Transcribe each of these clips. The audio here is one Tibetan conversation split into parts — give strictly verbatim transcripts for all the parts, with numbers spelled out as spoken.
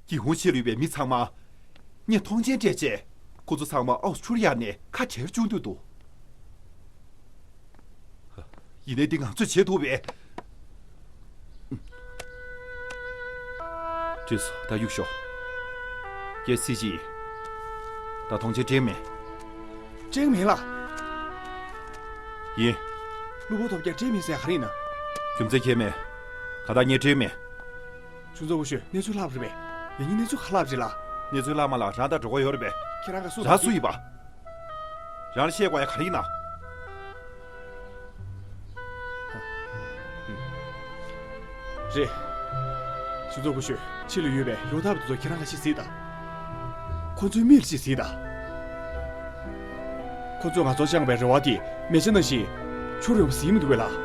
སྐྱིད་ཧུང་ཆེ་ལུས་པའི་མི་ཚང་མ་ངས་མཐོང་མཆན་སྤྲད་རྗེས། ཁོ་ཚོ་ཚང་མ་ཨའུ་ཚུར་ཡར་ནས་ཁ་བྲལ་བཅུག་འདོད་འདུག་ཡིན་ནའི་འདི་ང་ཚོས་བྱེད་ཐུབ་པས། བྲིས་སོ། ད་གཡུག་ཤོག་ཀྱེ་སི་ཅི། ད་མཐོང་མཆན་སྤྲད་མེད། སྤྲད་མེད་ལགས། ཡིན། གློ་བུར་ཐོལ་རྒྱག་སྤྲད་མེད་ཟེར་ག་རེ་ཡིན་ན། རྒྱུ་མཚན་ཁྱད་མེད། ད་ལྟ་ངས་སྤྲད་མེད། ཆུང་ཚོ་སྐུ་ཞབས། གནས་ཚུལ་ལྷག་པ་རེད་པས། ཡང་སྙིང་གནས་ཚུལ་ག་ལྷག་པ་རེད་ལགས། གནས་ཚུལ་ལྷག་མ་ལྷག་རང་དང་འགྲོ་དགོས་ཡོད་རེད་པས། ཁྱེད་རང་ག་སུ། རང་སུ་ཡིན་པ། རང་ལ་བཤད་དགོས་ཡ་ག་རེ་ཡིན་ན། རེད། ཆུང་ཚོ་སྐུ་ཞབས། ཕྱི་ལ་ཡོད་པའི་ཡོ་ཐབ་དེ་ཚོ་ཁྱེད་རང་ག་ཅིག་གཟིགས་དང་། ཁོ་ཚོའི་མིག་ལ་ཅིག་གཟིགས་དང་། ཁོ་ཚོས་ང་ཚོར་བཅངས་པའི་རེ་བ་དེ་མེ་ལྕེ་ནང་བཞིན་འཕྱུར་ཡོང་བ་གཟིགས་མི་འདུག་པས་ལགས།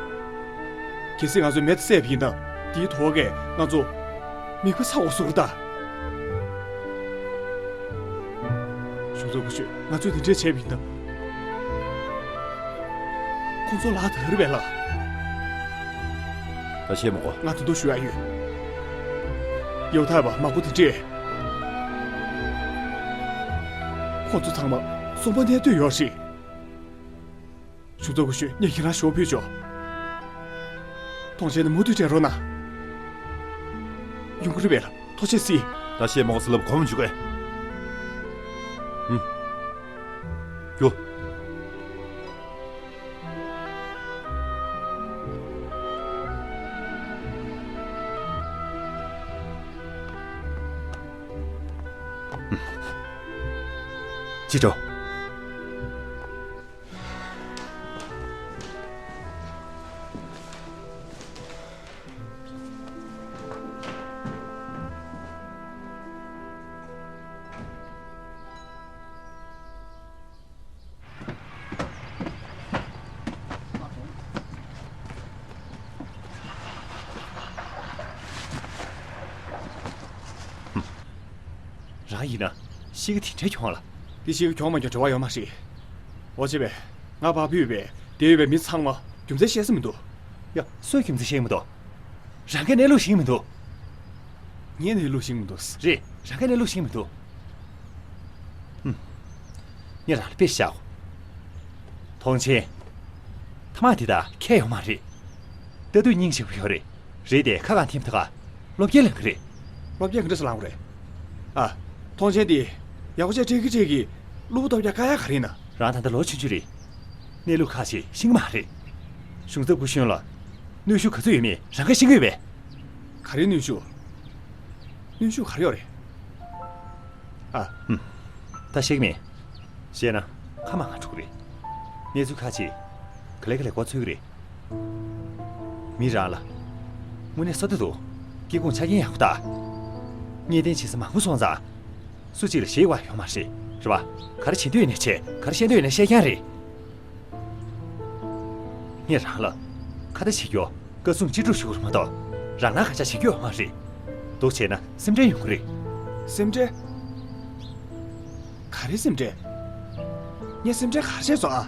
གལ་སྲིད་ང་ཚོས་མེ་དེ་བསད་པ་ཡིན་ན། དེའི་དོ་གས་ང་ཚོ་མིག་དཔེ་ཚ་བོ་བཟོ་གི་རེད་ད། ཆུང་ཚོ་སྐུ་ཞབས། ང་ཚོས་དེ་འདྲས་བྱས་པ་ཡིན་ན། ཁོ་ཚོ་ལག་ཐར་བས་ལགས། ད་བཤད་མི་དགོས། ང་དོན་དུ་ཞུ་ཡ་ཡོད། ཡོ་ཐབ་པ་མང་པོ་དེ་འདྲས། ཁོ་ཚོ་ཚང་མ་གསོན་པོ་གནས་སྡོད་ཡོད་རེད། ཆུང་ཚོ་སྐུ་ཞབས། ངས་ཁྱེད་རང་ཞུ་བ་ཕུལ་ཆོག་མཐོང་མཆན་ནི་མུ་མཐུད་སྤྲད་རོགས་གནང་། ཡོང་གི་རེད་པས་ལགས། ཐུགས་རྗེ་གཟིགས། ད་བཤད་མི་དགོས་ཟེར་ལབ་གོ་མི་འཇུག་གས། ཧུམ། རྒྱུགས། ཅི་འདྲ། རང་ཡིན་ན་གཤིས་ཀ་དེ་འདྲ་གྱོང་ལ། འདི་གཤིས་ཀ་གྱོང་མ་གྱོང་འབྲེལ་བ་ཡོད་མ་རེད། འོ་བྱས་པས། ང་ཕར་ཕུད་པས་དེ་ཡོད་པའི་མི་ཚང་མ་རྒྱུ་མཚན་བཤད་ས་མི་འདུག་ཡ། སུས་རྒྱུ་མཚན་བཤད་ཀྱི་མི་འདུག་རང་གིས་གནས་ལུགས་ཤེས་ཀྱི་མི་འདུག་ངས་གནས་ལུགས་ཤེས་ཀྱི་མི་འདུག་རེད། རང་གིས་གནས་ལུགས་ཤེས་ཀྱི་མི་འདུག་ཧུམ། ངས་རང་ལ་དཔེ་བཞག་མཐོང་མཆན། ཐ་མག་དེ་དག་ཁྱད་ཡོད་མ་རེད། ལྟ་དུས་སྙིང་རྗེ་པོ་ཡོད་རེད། རེད་དེ་ཁ་གང་ཐིམ་ཐག་སློབ་སྐྱོན་ལེན་གི་རེད། སློབ་སྐྱོན་ག་འདྲ་ཞིག་ལེན་དགོས་རེད། ཨ། མཐོང་མཆན་དེ་ཡག་པོ་བྱས་སྤྲད་ཀྱི་སྤྲད་ཀྱི། གློ་བུར་ཐོལ་རྒྱག་བཀག་ཡ་ག་རེ་ཡིན་ན། རང་ད་ལྟ་ལོ་ཆུང་ཆུང་རེད། གནས་ལུགས་ཁ་ཤས་ཤེས་ཀྱི་མ་རེད། གཞུང་ཚབ་སྐུ་གཞོན་ལ་གནོན་ཤུགས་ག་ཚོད་ཡོད་མེད་རང་གིས་ཤེས་ཀྱི་ཡོད་པས། ག་རེའི་གནོན་ཤུགས། གནོན་ཤུགས་ག་རེ་ཡོད་རེད། ཨ། ཧུམ། ད་ཤེས་ཀྱི་མེད། བཤད་ན་ཁ་མང་ང་འཁྲུག་གི་རེད། གནས་ཚུལ་ཁ་ཅིག་ག་ལེ་ག་ལེ་མགོ་ཚོས་ཀྱི་རེད། མི་རང་ལ་དངོས་གནས་བསོད་བདེ་འདུག་སྐྱེ་ཁུངས་ཆ་རྐྱེན་ཡག་པོ་དང་། གཉེན་སྟོན་བྱེད་ས་མང་པོ་སོང་ཙང་། སུ་གཅིག་ལ་ཞེད་པ་ཡོད་མ་རེད། རེད་པ། ག་རེ་བྱེད་འདོད་ཡོད་ནའི་བྱེད། ག་རེ་བཤད་འདོད་ཡོད་ནའི་བཤད་རྐྱང་རེད། ངས་རང་ལ་ཁ་བརྡ་བྱེད་རྒྱུ། བཀའ་གསུང་ཅི་སྒྲུབ་ཞུ་གི་རེད་མ་གཏོགས། རང་སྣང་ག་ཅག་བྱེད་རྒྱུ་ཡོད་མ་རེད། འདུག་བྱས་ན་སེམས་ཁྲལ་ཡོང་གི་རེད། སེམས་ཁྲལ། ག་རེ་སེམས་ཁྲལ། ངས་སེམས་ཁྲལ་ག་རེ་བྱས་སོང་ཨ།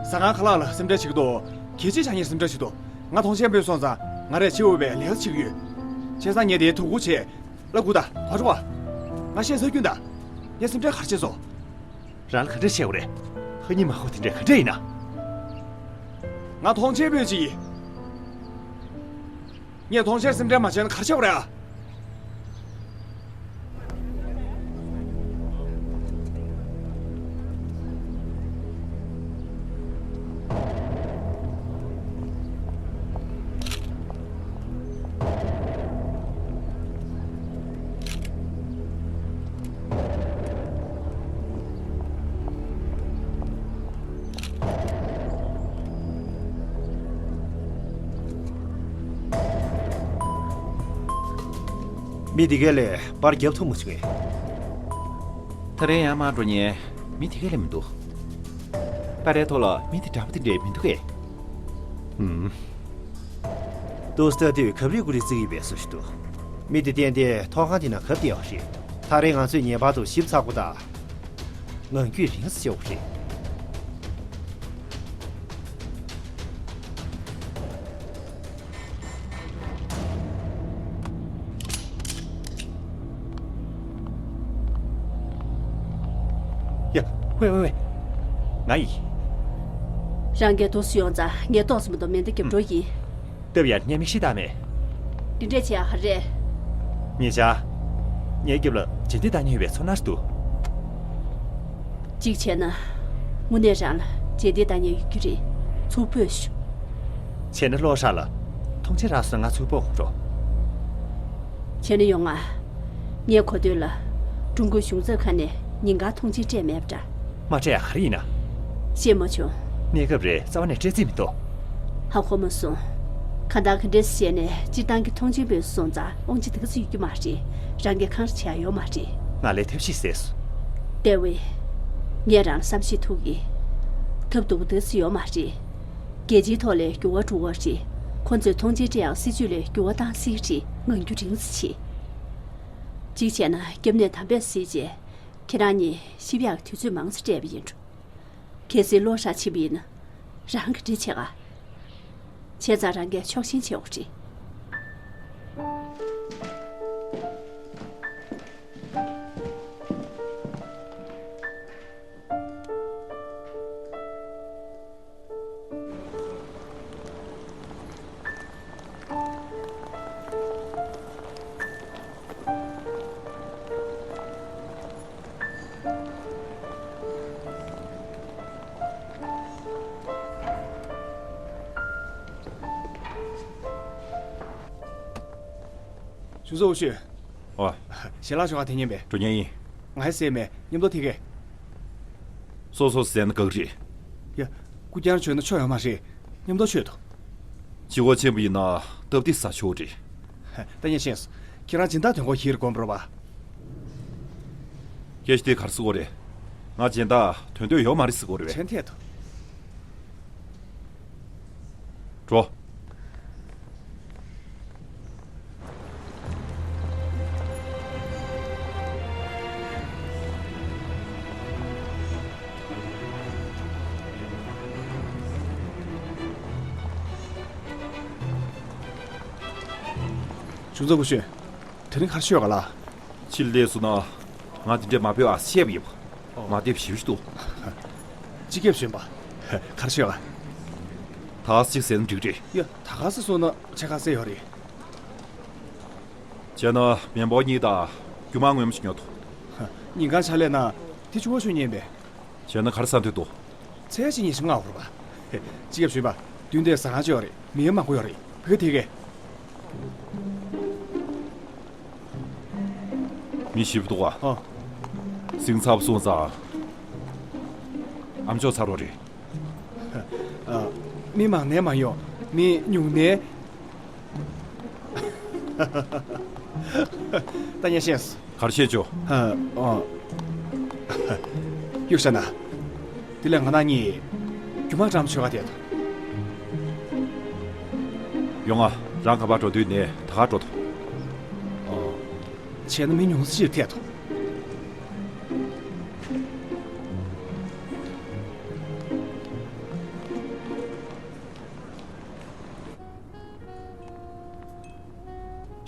ཟ་ཁང་ཁ་ལག་ལ་སེམས་ཁྲལ་བྱེད་ཀྱི་འདུག་གལ་ཆེ་ཆགས་ངས་སེམས་ཁྲལ་བྱེད་འདུག་ང་མཐོང་མཆན་སྤྲད་སོང་ཙང་ང་རས་བྱེད་འོས་པའི་ལས་ཀ་བྱེད་ཀྱི་ཡོད། བྱས་ཙང་ངས་དེའི་དོ་ཁུར་བྱས། ལབ་དགོས་ད། གོ་ཆོག་ག་ང་བཤད་ཚར་རྒྱུ་ད། ངས་སེམས་ཁྲལ་ག་རེ་བྱས་སོང་། རང་ལ་ག་འདྲ་བཤད་དགོས་རེད། ཧ་ཉི་མ་ཧོ་དེ་འདྲ་ག་འདྲ་ཡིན་ན། ང་མཐོང་མཆན་སྤྲད་ཅིག་ཡིན། ངས་མཐོང་མཆན་སེམས་ཁྲལ་མ་བྱས་ན་ག་རེ་བྱེད་དགོས་རེད་ཨ། མི་དེ་ག་ལས་པར་རྒྱབ་ཐུབ་མ་བྱུང་ངས། ད་རེས་ཡང་མར་འགྲོ་ཉན། མི་དེ་ག་ལས་མི་འདུག་པར་རའི་ཐོག་ལ་མི་དེ་འདྲ་པོ་དེ་འདྲས་མི་འདུག་གས། ཧུམ། ཏོག་ཙམ་ལྟ་དུས་གབ་རིས་དགུ་རིས་བརྩིགས་ཡོད་པའི་བཟོ་ཞིག་འདུག་མི་དེ་གཏན་གཏན་ཐོག་ཁང་དེ་ནང་གབ་བསྡད་པ་རེད། ད་རེས་ང་ཚོས་ངེས་པར་དུ་ཞིབ་ཚགས་པོ་དང་། ངང་རྒྱུད་རིང་ཙམ་བྱེད་དགོས་རེད། ཝེ་ཝེ་ཝེ། ང་ཡིན། རང་གིས་འདུག་སེ་ཡོང་ཙང་ངས་ཏོག་ཙམ་དུ་མེ་མདའ་རྒྱབ་འགྲོ་ཡིན། སྟབས་ཡག་ངས་མིག་ཤེལ་བཏགས་མེད། འདི་འདྲས་བྱེད་ཡག་ག་རེ་རེད། ཉེ་ཆར། ངའི་རྒྱབ་ལ་རྗེས་འདེད་བཏང་མཁན་ཡོད་པའི་ཚོར་སྣང་ཞིག་འདུག་གཅིག་བྱས་ན། དངོས་གནས་རང་ལ་རྗེས་འདེད་བཏང་མཁན་ཡོད་རྒྱུ་རེད། ཚུར་ཕུད་ཤོག་བྱས་ན་གློག་ཧྲག་ལ་མཐོང་མཆན་རག་སོང་ན་ང་ཚུར་ཕུད་འོང་རོགས། བྱས་ན་ཡོང་ང་། ངས་གོ་དུས་ལ། ཀྲུང་གོའི་གཞུང་ཚབ་ཁང་ནས་ཉིན་གང་མཐོང་མཆན་སྤྲད་མེད་པ་འདྲ། མ་སྤྲད་ཡག་ག་རེ་ཡིན་ན། ཤེས་མ་བྱུང་། གནས་སྐབས་རེད། རྩ་བ་ནས་སྤྲད་རྩིས་མི་འདུག་ཧ་གོ་མ་སོང་། གང་ལྟར་ག་འདྲས་བྱས་ནས་སྤྱིར་བཏང་གི་མཐོང་མཆན་ཕུལ་སོང་ཙང་དབང་ཆ་དེ་ག་ཚོད་ཡོད་རྒྱུ་མ་རེད། རང་གིས་འཁང་ར་བྱེད་ཡག་ཡོད་མ་རེད། ང་ལ་ཐབས་ཤེས་ཟེར་སོང་། ལྟ་བས། ངས་རང་ལ་བསམ་ཤེས་ཐུབ་ཀྱི། ཐབས་སྡུག་པོ་དེ་ག་ཚོད་ཡོད་མ་རེད། རྒྱལ་སྤྱིའི་ཐོག་ལ་འགྱུར་བ་འགྲོ་གི་རེད། ཁོ་ཚོས་མཐོང་མཆན་སྤྲད་ཡག་སྲིད་ཇུས་ལ་འགྱུར་བ་བཏང་སྲིད་ཀྱི་རེད། ངང་རྒྱུ་རིང་ཙམ་བྱེད། གཅིག་བྱས་ན་སྐྱབས་གནས་དམ་པས་གཟིགས་རྗེས། ཁྱེད་རང་གཉིས་ཤི་བ་ཡག་གི་དུས་ཚོད་མང་ཙམ་སྤྲད་པ་ཡིན་འགྲོ། གལ་སྲིད་གློག་ཧྲག་ཕྱིན་པ་ཡིན་ན། རང་གིས་འདི་བྱེད་ག་བྱས་ཙང་རང་གིས་ཕྱོགས་ཞེན་བྱེད་དགོས་རེད། གཞུང་ཚབ་འོག་ཤོད། ཨ། ཞལ་ལག་ཞོགས་ཁ་དེ་ཉན་པས། འགྲོ་མཁན་ཡིན། ང་ཡི་སེ་མེ་མཉམ་དུ་ཐིག་གེ། སོ་སོ་ཟས་ན་དགའ་གི་རེད། ཡ། སྐུ་རྐྱང་མཆོད་ན་ཆོ་ཡོད་མ་རེད། མཉམ་དུ་མཆོད་དོ། སྤྱི་བོ་ཆེན་པོ་ཡིན་ན་སྟབས་བདེ་ས་ཆོག་རེད། ད་ངས་ཤེས་སོང་། ཁྱེད་རང་སྦྱིན་བདག་དོན་གོ་ཤེས་རེད་དགོངས་པ་རེད་པ། སྐད་ཆ་དེ་ག་རེ་ཟེར་དགོས་རེད། ང་སྦྱིན་བདག་དོན་དོན་ཡོད་མ་རེད་ཟེར་དགོས་རེད་པས། དྲན་ཐད་དོ། འགྲོ། གཞུང་ཚབ་སྐུ་ཞབས། དེ་རིང་ག་རེ་ཤོད་ག་ལ། ཕྱི་ལ་སླེབས་སོང་ན། ང་དེ་འདྲས་མ་འབོད་ཨ་བཤད་པ་ཡིན་པ། ཨོ། མ་བདེ་བ་ཞེ་པོ་ཞིག་འདུག་སྤྱི་ཁྱབ་གཞོན་པ། ག་རེ་ཤོད་ག་ད་ག་ཟིག་ཟེར་ན་འགྲིག་རེད། ཡ། ད་ག་ཟིག་སོང་ན་ཆ་ག་ཟེར་ཡོད་རེད། བྱས་ན་མེ་འབར་གཉིས་དང་རྒྱུ་མ་དངོས་མ་ཞིག་ཉོ་ཐུབ། ཉིན་གང་ཕྱག་ལས་ན་དེ་ཆུ་བོ་ཆུ་ཉན་པས། བྱས་ན་ག་རེ་ཟ་འདོད་འདུག་ཚལ་ཞིག་ཉིན་ཞིག་མངགས་དགོས་རེད་པ། སྤྱི་ཁྱབ་གཞོན་པ། མདུན་དེར་ཟ་ཁང་ཅིག་ཡོད་རེད། མི་ཡང་མང་པོ་ཡོད་རེད། བུ་ག་དེ་གས། མི་ཞིབ་འདུག་ག་ཨ། སིང་ཚབ་སོང་ཙང་། ཨ་མཆོག་ཚར་བ་རེད། ཨ། མི་མང་ནས་མ་ཡོང་། མི་ཉུང་ནས། ད་ངས་ཤེས་སོང་། ག་རེ་བཤད་ཆོག་ཨ། ཨ། གཡུག་བཞག་ན། དེ་ལས་ང་རང་གཉིས། རྒྱུ་མ་འགྲམ་ཆོད་ག་བསྡད་དང་། ཡོང་ང་། རང་ག་པར་འགྲོ་འདོད་ནས་ད་ག་འགྲོ་དང་། ཨ། བྱས་ན་མི་ཉུང་ཙམ་ཅིག་ཐད་དང་།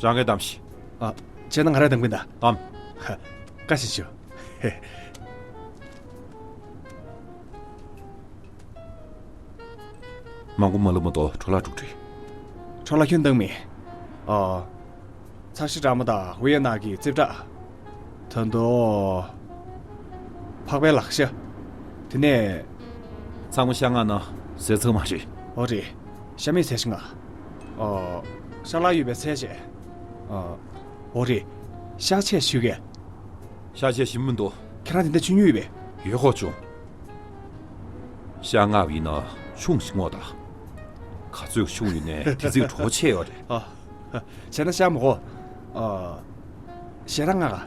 རང་གིས་བདམས་ཤིག་ཨ། བྱས་ན་ང་རང་གདམ་གི་ཡིན་ད། བདམས། ཧ། བཀའ་བཞིན་ཞུ། མང་པོ་མ་ལབ་མ་གཏོགས་འཕྲོ་བརླག་འགྲོ་གི་རེད། འཕྲོ་བརླག་ཁྱོན་བཏང་མེད། ཨ། ཚར་ཤི་ཀྲ་མ་དང་ཝི་ཡེ་ན་གི་རྩིབས་བྲག་ད་དུང་། འཕགས་པའི་ལག་ཤ། དེ་ནས། ཚང་མ་ཤ་མངགས་ན་ཟས་ཚང་མ་རེད། འོ་རེད། ཤ་མེད་ཚལ་ཞིག་མངགས། ཨོ། ཤ་ལག་ཡོད་པའི་ཚལ་ཞིག་ཨ། འོ་རེད། ཤ་ཆས་ཞུ་གས། ཤ་ཆས་ཞིམ་མི་འདུག་ཁྱེད་རང་དེ་འདྲ་ཆུ་ཉུལ་ཡོད་པས། ཡོད་ཁོག་བྱུང་། ཤ་མངགས་པ་ཡིན་ན་ཆུང་ཞིག་མངགས་དང་། ག་ཚོད་ཆུང་ཡིན་ནའི་དེ་ཚོའི་གྲོགས་ཆེ་ཡོད་རེད། ཨ། བྱས་ན་ཤ་མི་དགོས། ཨ། ཞེ་དྲག་མངགས་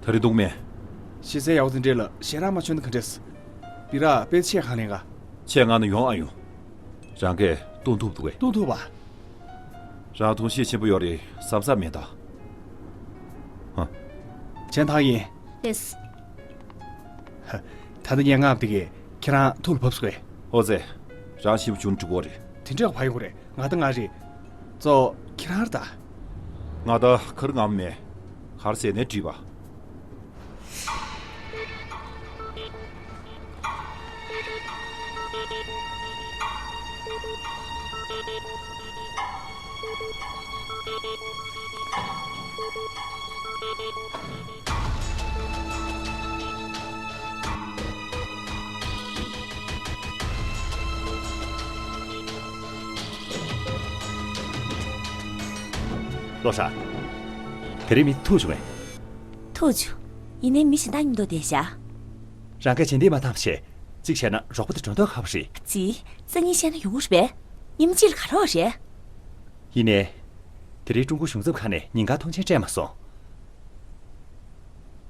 ག་ད་རེས་འདུག་མེད། ཞེ་སའི་ཡག་པོ་དེ་འདྲས་ལ་ཞེ་དྲག་མ་མཆོད་ན་ག་འདྲས། སྦི་རག་དཔེ་ཆས་གང་ལེན་ག་ཆས་མངགས་ན་ཡོང་ཨ་ཡོང་། རང་གིས་གཏོང་ཐུབ་འདུག་གས། གཏོང་ཐུབ་པ། རང་ཐུགས་ཤེས་ཆེན་པོ་ཡོད་རེད་བསམ་བསམ་མེད་ད། ཧ། བྱས་ན་ཐག་ཡིན། ཨེས། ཧ། ད་ལྟ་ངས་མངགས་པ་དེ་གས་ཁྱེད་རང་ཐུགས་ལ་བབས་སོང་ངས། ཨོ་ཙེ། རང་ཞིབ་འཇུག་འགྲིག་གོ་རེད། དེ་འདྲས་ཕ་ཡོང་གི་རེད། ང་ད་ང་རེད། གཙོ་བོ་ཁྱེད་རང་རེད་ད། ང་ད་ཁར་ངམ་མེད། གར་ཟེར་ནས་བྲིས་པ། ལོ་ཧྲ། དེ་རིང་མི་ཐུག་བྱུང་ངས། ཐུག་བྱུང་། ཡིན་ནའི་མི་གཞན་དག་མཉམ་དུ་བསྡད་བཞག་རང་གིས་བྱེད་འདི་མ་བཏང་བྱས། གཅིག་བྱས་ན་རོགས་པ་དེ་འགྲོ་འདོད་ཁ་པོ་རེད། ཙི། སང་ཉིན་བཤད་ན་ཡོང་གི་རེད་པས། ཉིན་མོ་གཅིག་ལ་ག་རེ་བ་རེད། ཡིན་ནའི། དེ་རིང་ཀྲུང་གོ་གཞུང་ཚབ་ཁང་ནས་ཉིན་གང་ཐོངས་མཆན་སྤྲད་མ་སོང་།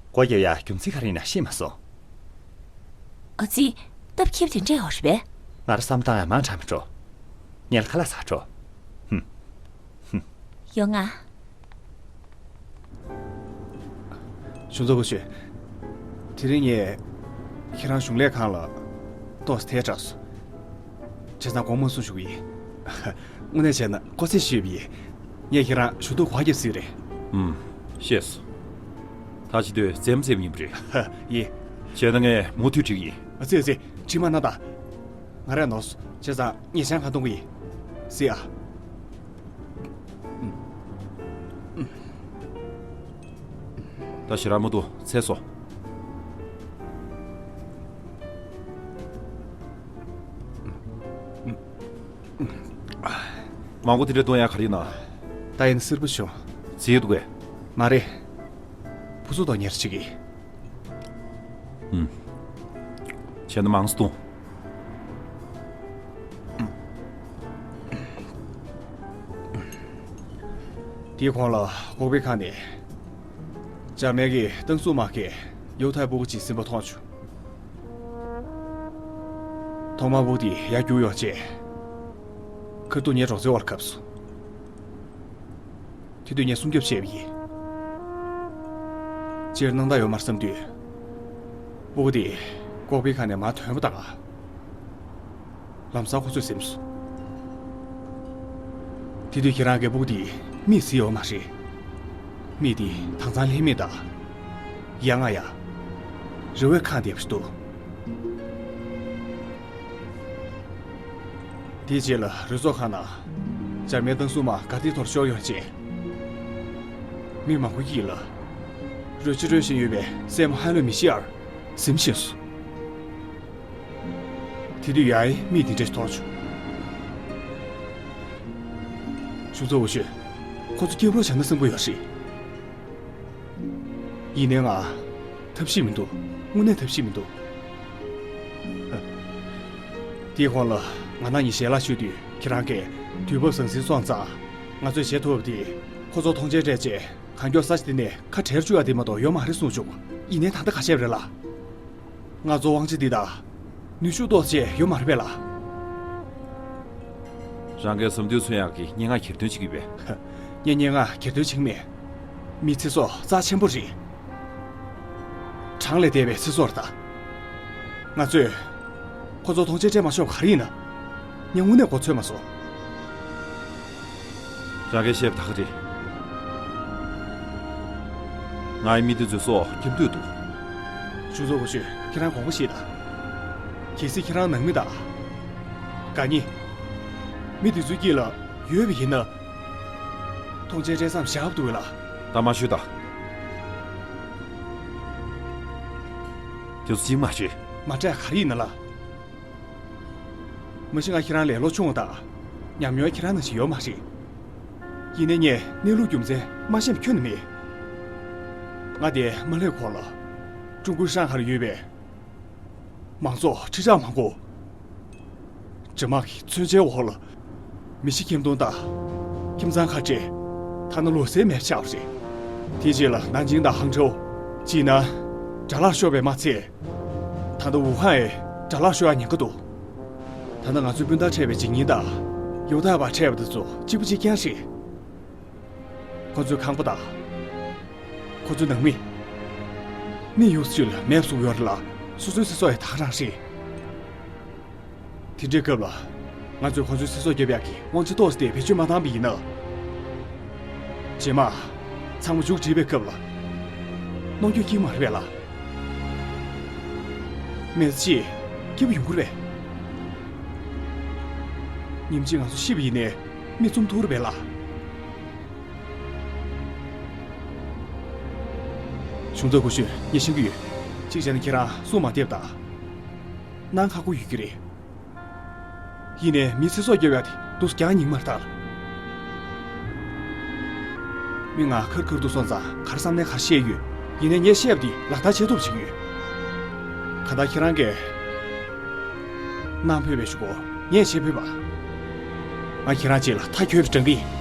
སྒོ་རྒྱབ་ཡ་རྒྱུ་མཚན་ག་རེ་ཡིན་ན་ཤེས་མ་སོང་། ཨ་ཙི། སྟབས་ཁྱིབ་དེ་འདྲ་ཡོད་རེད་པས། ང་རང་བསམ་བཏང་ཡ་མང་དྲགས་མི་འགྲོ། ངས་ལ་ཁ་ལག་ཟ་འགྲོ། ཧུམ། ཧུམ། ཡོང་ང་། གཞུང་ཚབ་སྐུ་ཞབས། དེ་རིང་ངས་ཁྱེད་རང་གཞུང་ལས་ཁང་ལ་ཏོག་ཙམ་ཐལ་དྲགས་སོང་། བྱས་ཙང་དགོངས་མ་ཚོམས་ཞུ་གི་ཡིན། དངོས་གནས་བྱས་ན་མགོ་ཚོད་ཞུས་པ་ཡིན། ངས་ཁྱེད་རང་ཞུ་གཏུག་ག་བ་རྒྱབ་སྲིད་རེད། ཨུམ། ཤེས་སོང་། ད་བྱེད་དུས་རྩེད་མོ་རྩེ་བ་ཡིན་པ་རེད། ཡིན། བྱས་ན་ངས་མུ་མཐུད་འགྲིག་གི་ཡིན། ཨ་ཙི་ཨ་ཙི། དྲི་མ་སྣ་དག་ང་རང་ནོར་སོང་། བྱས་ཙང་ངས་ཆང་གང་འཐུང་གི་ཡིན། གཟིགས་ཨ། ད་ཞེ་དྲག་མ་འདུག་ཚད་སོང་། མང་པོ་དེ་འདྲ་བཏུང་ཡ་ག་རེ་ཡིན་ན། ད་ཡིན་ན་སིལ་བུ་བྱུང་། བརྫིས་འདུག་གས། མ་རེད། བུ་ཚོ་དང་ཉེར་གཅིག་གི། ཨུམ། བྱས་ན་མང་ཙམ་བཏུང་། དེའི་གོང་ལ་ཀོག་པའི་ཁང་ནས། འཇར་མན་གྱི་ཏང་སུ་མ་གིས་ཡོ་ཐའི་ཕྲུ་གུ་གཅིག་སེམས་པ་ཐོངས་བྱུང་། ཐོག་མར་ཕྲུ་གུ་དེ་ཡར་རྒྱུགས་ཡོང་རྗེས། ཁ་ཐུག་ངའི་སྒྲོག་ཙེའི་འོག་ལ་བཀབ་སོང་། དེ་དུས་ངས་སྲུང་སྐྱོབ་བྱས་པ་ཡིན། སྤྱིར་སྣང་དག་ཡོད་མ་རེད་བསམ་དུས། ཕྲུ་གུ་དེ་ཀོག་པའི་ཁ་ནས་མར་ཐོན་པ་དང་། ལམ་སང་ཁོ་ཚོས་ཟིན་སོང་། དེ་དུས་ཁྱེད་རང་གིས་ཕྲུ་གུ་དེའི་མིག་གཟིགས་ཡོད་མ་རེད། མིག་དེ་དྭངས་གཙང་ལྷད་མེད་དང་། ཡ་ང་ཡ། རེ་བས་ཁེངས་བསྡད་པ་ཞིག་འདུག་དེའི་རྗེས་ལ་རུ་ཚོགས་ཁང་ནང་འཇར་མན་ཏང་སུ་མ་ག་དེ་ཐོར་ཤོར་ཡོང་རྗེས། མི་མང་པོ་ཡིས་ལ་རོལ་ཅི་རོལ་བཞིན་ཡོད་པའི་སྲས་མོ་ཧན་ལོ་མི་ཤི་ཡར་ཟིན་ཕྱིན་སོང་། དེ་དུས་ཡ་ཨེ་མིག་དེ་འདྲ་ཞིག་ཐོར་བྱུང་། གཞུང་ཚབ་འོས་ཤོས། ཁོ་ཚོ་སྐྱབས་རོགས་བྱས་ན་བསམ་གྱི་ཡོད་རེད། ཡིན་ནའི་ང་ཐབས་ཤེས་མི་འདུག་དངོས་གནས་ཐབས་ཤེས་མི་འདུག་དེའི་གོང་ལ་ང་རང་གཉིས་ཞལ་ལག་མཆོད་དུས་ཁྱེད་རང་གིས་དུས་བབ་ཟང་ཟིང་སོང་ཙང་ང་ཚོས་བྱེད་ཐུབ་པ་དེ་ཁོ་ཚོ་ཐོངས་མཆན་སྤྲད་རྗེས་གང་མགྱོགས་ས་ཆ་དེ་ནས་ཁ་བྲལ་བཅུག་ཡ་དེ་མ་གཏོགས་ཡོད་མ་རེད་གསུངས་བྱུང་། ཡིན་ནའི་ད་ལྟ་ག་བྱས་པ་རེད་ལགས། ང་ཚོ་དབང་ཆ་འདི་དང་ནུས་ཤུགས་ཏོག་ཙམ་ཡོད་མ་རེད་པས་ལགས། རང་གིས་ཟམ་དུས་མཚོན་ཡག་གི་སྙན་ངག་གྱེར་འདོན་བྱེད་ཀྱི་ཡོད་པས། ངས་སྙན་ངག་གྱེར་འདོན་བྱེད་ཀྱི་མེད། མིའི་ཚེ་སྲོག་རྩ་ཆེན་པོ་རེད། གྲངས་ལས་འདས་པའི་ཚེ་སྲོག་རེད་ད། ང་ཚོས་ཁོ་ཚོ་ཐོངས་མཆན་སྤྲད་མ་ཆོག་པ་ག་རེ་ཡིན་ན། ངས་དངོས་གནས་མགོ་ཚོད་མ་སོང་། རང་གིས་བཤད་པ་ད་ག་རེད། ང་ཡི་མི་དེ་ཚོའི་སྲོག་སྐྱོབ་འདོད་འདུག་གཞུང་ཚབ་འོས་ཤོས། ཁྱེད་རང་དགོངས་པ་བཞེས་དང་། གལ་སྲིད་ཁྱེད་རང་ནང་མི་དང་། དགའ་ཉེ། མི་དེ་ཚོའི་དཀྱིལ་ལ་ཡོད་པ་ཡིན་ན། ཐོངས་མཆན་སྤྲད་མཚམས་བཞག་འདུག་གས་ལགས། ད་མ་ཤོད་དང་། དེ་ཚོ་གཅིག་མ་བྱེད། མ་སྤྲད་ག་རེ་ཡིན་ན་ལགས། མ་གཞི་ང་ཁྱེད་རང་ལས་ལོ་ཆུང་བ་དང་། ཉམས་མྱོང་ཁྱེད་རང་ནང་བཞིན་ཡོད་མ་རེད། ཡིན་ནའི་ངས་གནས་ལུགས་རྒྱུ་མཚན་མ་ཤེས་པ་ཁྱོན་ནས་མེད། ང་དེ་མ་སླེབས་གོང་ལ་ཀྲུང་གོའི་ཧྲང་ཧའེ་ལ་ཡོད་པའི་མང་ཚོགས་ཁྲི་ཕྲག་མང་པོ་འདྲེ་དམག་གི་མཚོན་ཆའི་འོག་ལ། མི་ཤི་ཁྱིམ་སྟོང་དང་ཁྱིམ་ཚང་ཁ་བྲལ། ཐ་ན་ལོ་ཟླ་མེད་པ་ཆགས་པ་རེད། དེའི་རྗེས་ལ་ནན་ཅིང་དང་ཧང་ཀྲོའུ། ཅི་ན། དགྲ་ལག་ཤོར་བའི་དམག་ཚད། ད་ལྟ་ཝུ་ཧན་ཡང་དགྲ་ལག་ཤོར་ཡ་ཉེན་ཁ་འདུག་ད་ལྟ་ང་ཚོའི་སྤུན་ཟླར་འཕྲད་པའི་འཇིགས་ཉེན་དང་ཡོ་ཐག་པར་འཕྲད་པ་དེ་ཚོ་གཅིག་པ་གཅིག་རྐྱང་རེད། ཁོ་ཚོའི་ཁང་པ་དང་། ཁོ་ཚོའི་ནང་མི། མི་ཡོངས་སུ་ལ་མེད་པ་བཟོ་གི་ཡོད་རེད་ལ། སོ་སོའི་ཚེ་སྲོག་ཡང་ད་ག་རང་རེད། དེ་འདྲའི་སྐབས་ལ། ང་ཚོས་ཁོ་ཚོའི་ཚེ་སྲོག་སྐྱོབ་ཡག་གི་དབང་ཆ་ཏོག་ཙམ་དེ་བེད་སྤྱོད་མ་བཏང་པ་ཡིན་ན། རྗེས་མ། ཚང་མ་མཇུག་བསྒྲིལ་བའི་སྐབས་ལ། གནོང་འགྱོད་སྐྱེ་གི་མ་རེད་པས་ལགས། མི་ཚེ་གཅིག་སྐྱིད་པོ་ཡོང་གི་རེད་པས། ཉིན་གཅིག་ང་ཚོ་ཤི་བ་ཡིན་ནའི་མི་བཙུམ་ཐུབ་རེད་པས་ལགས། གཞུང་ཚབ་སྐུ་གཞོན། ངས་ཤེས་ཀྱི་ཡོད། གཅིག་བྱས་ན་ཁྱེད་རང་སྲོག་མ་བསྡད་པ་དང་། གནང་ཁག་པོ་ཡོད་ཀྱི་རེད། ཡིན་ནའི་མི་ཚེ་སྲོག་སྐྱོབ་ཡག་དེ་འདུག་སེ་རྒྱང་རྙེད་མ་རེད་ད། མི་ང་ཁར་ཁར་དུ་སོང་ཙང་ག་རེ་བསམ་ནའི་ག་རེ་བཤད་ཡོད། ཡིན་ནའི་ངས་བཤད་པ་དེ་ལག་བསྟར་བྱེད་ཐུབ་བྱེད་ཀྱི་ཡོད། གང་ལྟར་ཁྱེད་རང་གིས་གནང་ཕོད་པའི་ཞུ་གོ། ངས་བྱེད་ཕོད་པ། ང་ཁྱེད་རང་གཅིག་ལ་མཐའ་འཁྱོལ་བའི་གྲ་སྒྲིག་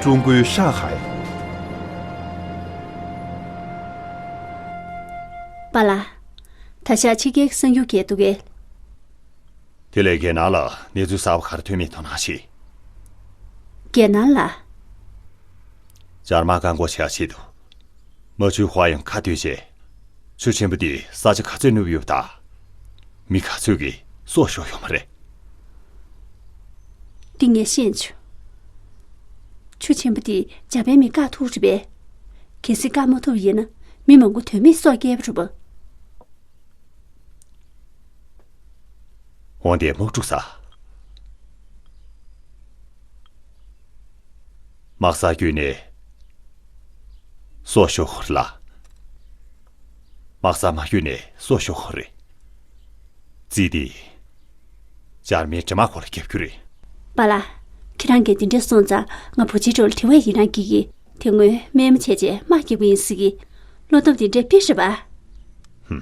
ཀྲུང་གོའི་ཧྲང་ཧའེ། པཱ་ལགས། ད་ཆ་ཕྱི་རྒྱལ་གྱི་གསར་འགྱུར་གས་འདུག་གས། དེ་ལས་རྒྱལ་ནང་ལ་གནས་ཚུལ་གསར་པ་ག་རེ་ཐོན་མིན་དོ་སྣང་བྱེད། རྒྱལ་ནང་ལ། འཇར་མན་བཀག་འགོག་བྱེད་ཡག་ཆེད་དུ། རྨ་ཆུའི་དཔའ་ཡང་ཁ་གཏད་བྱས། ཆུ་ཆེན་པོ་དེ་ས་ཆ་ག་ཚོད་ནུབ་ཡོད་པ་དང་། མི་ག་ཚོད་ཀྱིས་སྲོག་ཤོར་ཡོད་མ་རེད། འདི་ངས་ཤེས་བྱུང་། ཆུ་ཆེན་པོ་དེ་འཇར་པན་མིས་བཀག་ཐུབ་རེད་པས། གལ་སྲིད་བཀག་མ་ཐུབ་ཡིན་ན་མི་མང་པོ་དོན་མེད་སྲོག་སྐྱེལ་བ་རེད་པ། འོན་ཏེ་དམག་འཁྲུག་ས། དམག་ས་བརྒྱུད་ནས་སྲོག་ཤོར་ཁོ་རེད་ལ། དམག་ས་མ་བརྒྱུད་ནས་སྲོག་ཤོར་ཁོ་རེད། རྩིས་དེ་འཇར་མན་འདྲེ་དམག་ཁོ་ལ་རྒྱབ་རྒྱུ་རེད། པཱ་ལགས། ཁྱེད་རང་གིས་འདི་འདྲས་སོང་ཙང་ང་བུ་ཆེ་ཀྲོའུ་ལ་དྲི་བ་ཡི་རང་བགྱིད་ཀྱི། དེ་སྔོན་རྨས་མ་བྱས་བྱས་དམག་རྒྱག་པ་ཡིན་ཟེར་གི། བློ་སྟོབས་དེ་འདྲས་དཔེ་རེད་པ། ཧུམ།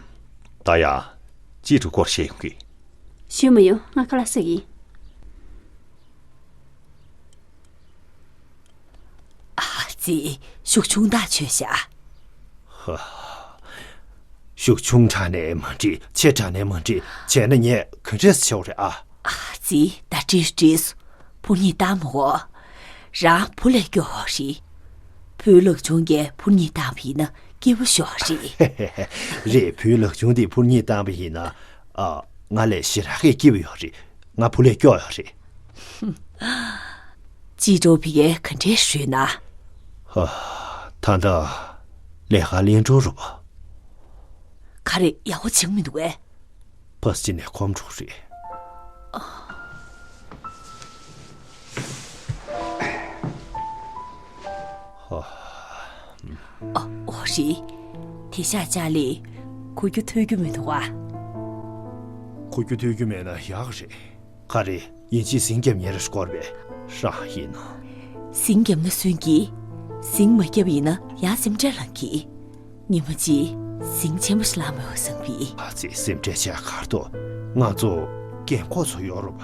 ད་ཡང་ཅི་ཀྲུའུ་སྐོར་བཤད་ཡོང་གི། ཞུས་མ་ཡོང་། ང་ཁ་ལག་ཟ་གི་ཡིན། ཨ་ཙི། ཤུགས་ཆུང་དྲགས་བྱས་ཤག་ཧ། ཤུགས་ཆུང་དྲགས་ནའི་མ་འགྲིག་ཆེ་དྲགས་ནའི་མ་འགྲིག་བྱས་ན་ངས་ག་འདྲས་བྱེད་དགོས་རེད་ཨ། ཨ་ཙི། ད་འགྲིག་འགྲིག་བུ་གཉིས་བཏང་མ་དགོས། རང་བུ་ལས་སྐྱོ་བ་རེད། བུའི་ལག་ཆུང་གིས་བུ་གཉིས་བཏང་བ་ཡིན་ན་སྐྱིད་པོ་ཤོར་བ་རེད། རེད། བུའི་ལག་ཆུང་དེས་བུ་གཉིས་བཏང་བ་ཡིན་ན། ཨ། ང་ལས་ཞེ་དྲག་གི་སྐྱིད་པོ་ཡོད་རེད། ང་བུ་ལས་སྐྱོ་ཡོད་རེད། ཅི་ཀྲུའུ་ཕི་གས་ག་འདྲས་ཞུས་ན། ཧ། ད་ལྟ་ལས་ཀ་ལེན་འགྲོ་རུ་བ། ག་རེ་ཡག་པོ་བྱུང་མི་འདུག་གས། ཕ་སི་ཅི་ནས་ཁོམ་འགྲོ་རེད། ཧ། ཨ། འོ་རེད། དེ་ཤག་ཅཱ་ལི། གོ་རྒྱུ་ཐོས་རྒྱུ་མི་འདུག་ག་གོ་རྒྱུ་ཐོས་རྒྱུ་མེད་ན་ཡག་རེད། ག་རེ། ཡིན་གཅིག་ཟིང་རྒྱབ་ཉེ་རུ་སྐོར་བས་ཧྲང་ཡིན་ནོ། ཟིང་རྒྱབ་ན་སུན་གྱིས། ཟིང་མ་རྒྱབ་ཡིན་ན་ཡང་སེམས་ཁྲལ་ལངས་གྱིས། ཉི་མ་གཅིག་ཟིང་ཆེན་པོ་ཞིག་ལངས་མི་འོས་བསམ་གྱིས། ཨ་ཙི། སེམས་ཁྲལ་བྱས་གར་དོ། ང་ཚོ་རྒན་གོག་ཚོ་ཡོད་རུ་བ།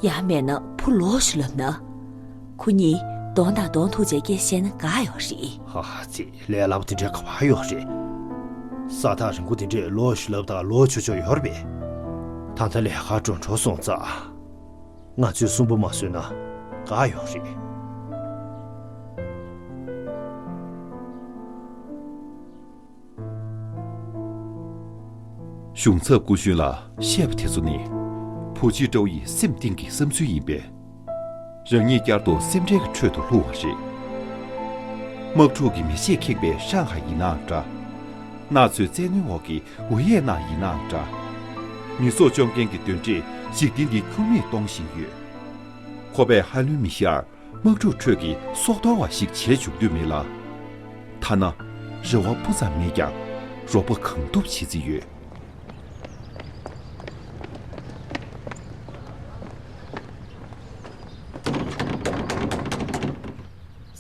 ཡང་མེད་ན་བུ་ལོག་ཞུ་ལབ་ན། ཁོ་གཉིས་གདོང་དང་གདོང་ཐུག་བྱས་སྐད་བཤད་ན་དགའ་ཡོད་རེད། ཧ་ཧ་ཙི། ལས་སླ་པོ་དེ་འདྲའི་ག་པར་ཡོད་རེད། ས་ཐག་རིང་པོ་དེ་འདྲས་ལོག་ཞུ་ལབ་དང་ལོག་ཆོག་ཆོག་ཡོད་རེད་པས། ད་ལྟ་ལས་ཀ་འགྲོ་འགྲོ་སོང་ཙང་། ང་ཚོས་སུན་པོ་མ་བཟོས་ན་དགའ་ཡོད་རེད། གཞུང་ཚབ་སྐུ་གཞོན་ལ་བཤད་པ་དེ་ཚོ་ནི། བུ་ཆི་ཀྲོའུ་ཡི་སེམས་གཏིང་གི་བསམ་ཚུལ་ཡིན་པས། རང་ཉིད་བསྐྱར་དུ་སེམས་ཁྲལ་གྱི་ཁྲོད་དུ་ལྷུང་བ་རེད། དམག་འཁྲུག་གི་མེ་ཤེད་ཁེངས་པའི་ཧྲང་ཧའེ་ཡིན་ནའང་འདྲ། ནགས་ཚལ་བཙན་གནོན་འོག་གི་ཝུ་ཡེ་ནན་ཡིན་ནའང་འདྲ། མི་སྲོག་སྐྱོབ་མཁན་གྱི་གདོན་འདྲེས་འཇིག་རྟེན་འདི་ཁྱུར་མིད་གཏོང་བཞིན་ཡོད། ཁོ་པས་ཧན་ལུན་མི་ཤར་དམག་འཁྲུག་ཁྲོད་ཀྱི་སྲོག་དོར་བ་ཞིག་བྱེད་བཅུག་འདོད་མེད་ལ། ཐ་ན་རེ་བ་སྤུ་ཙམ་མེད་ཀྱང་རོགས་པ་གང་ཐུབ་བྱེད་རྩིས་ཡོད།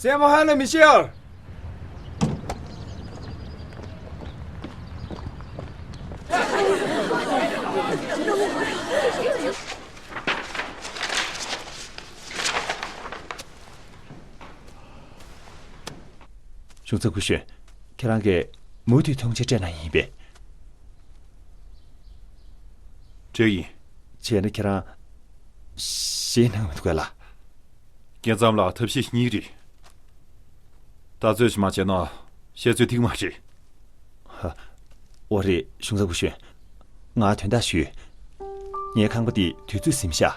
སྲས་མོ་ཧན་ལུན་མི་ཤར། གཞུང་ཚབ་སྐུ་གཞོན། ཁྱེད་རང་གིས་མུ་མཐུད་ཐུགས་རྗེ་སྤྲད་གནང་ཡིན་པས། འདྲ་ཡིན། བྱས་ན་ཁྱེད་རང་ཞེད་སྣང་མི་འདུག་གས་ལགས། རྒྱལ་མཚམས་ལ་ཐབས་ཤེས་གཉིས་རེད། ད་ཚོད་ཅིག་མ་བྱས་ན་བཤད་ཚོད་ཐིག་མ་རེད། ཧ། འོ་རེད། གཞུང་ཚབ་སྐུ་ཞབས། ང་དོན་དག་ཞུས། ངའི་ཁང་པ་འདི་དུས་ཚོད་ཟིན་ཤག་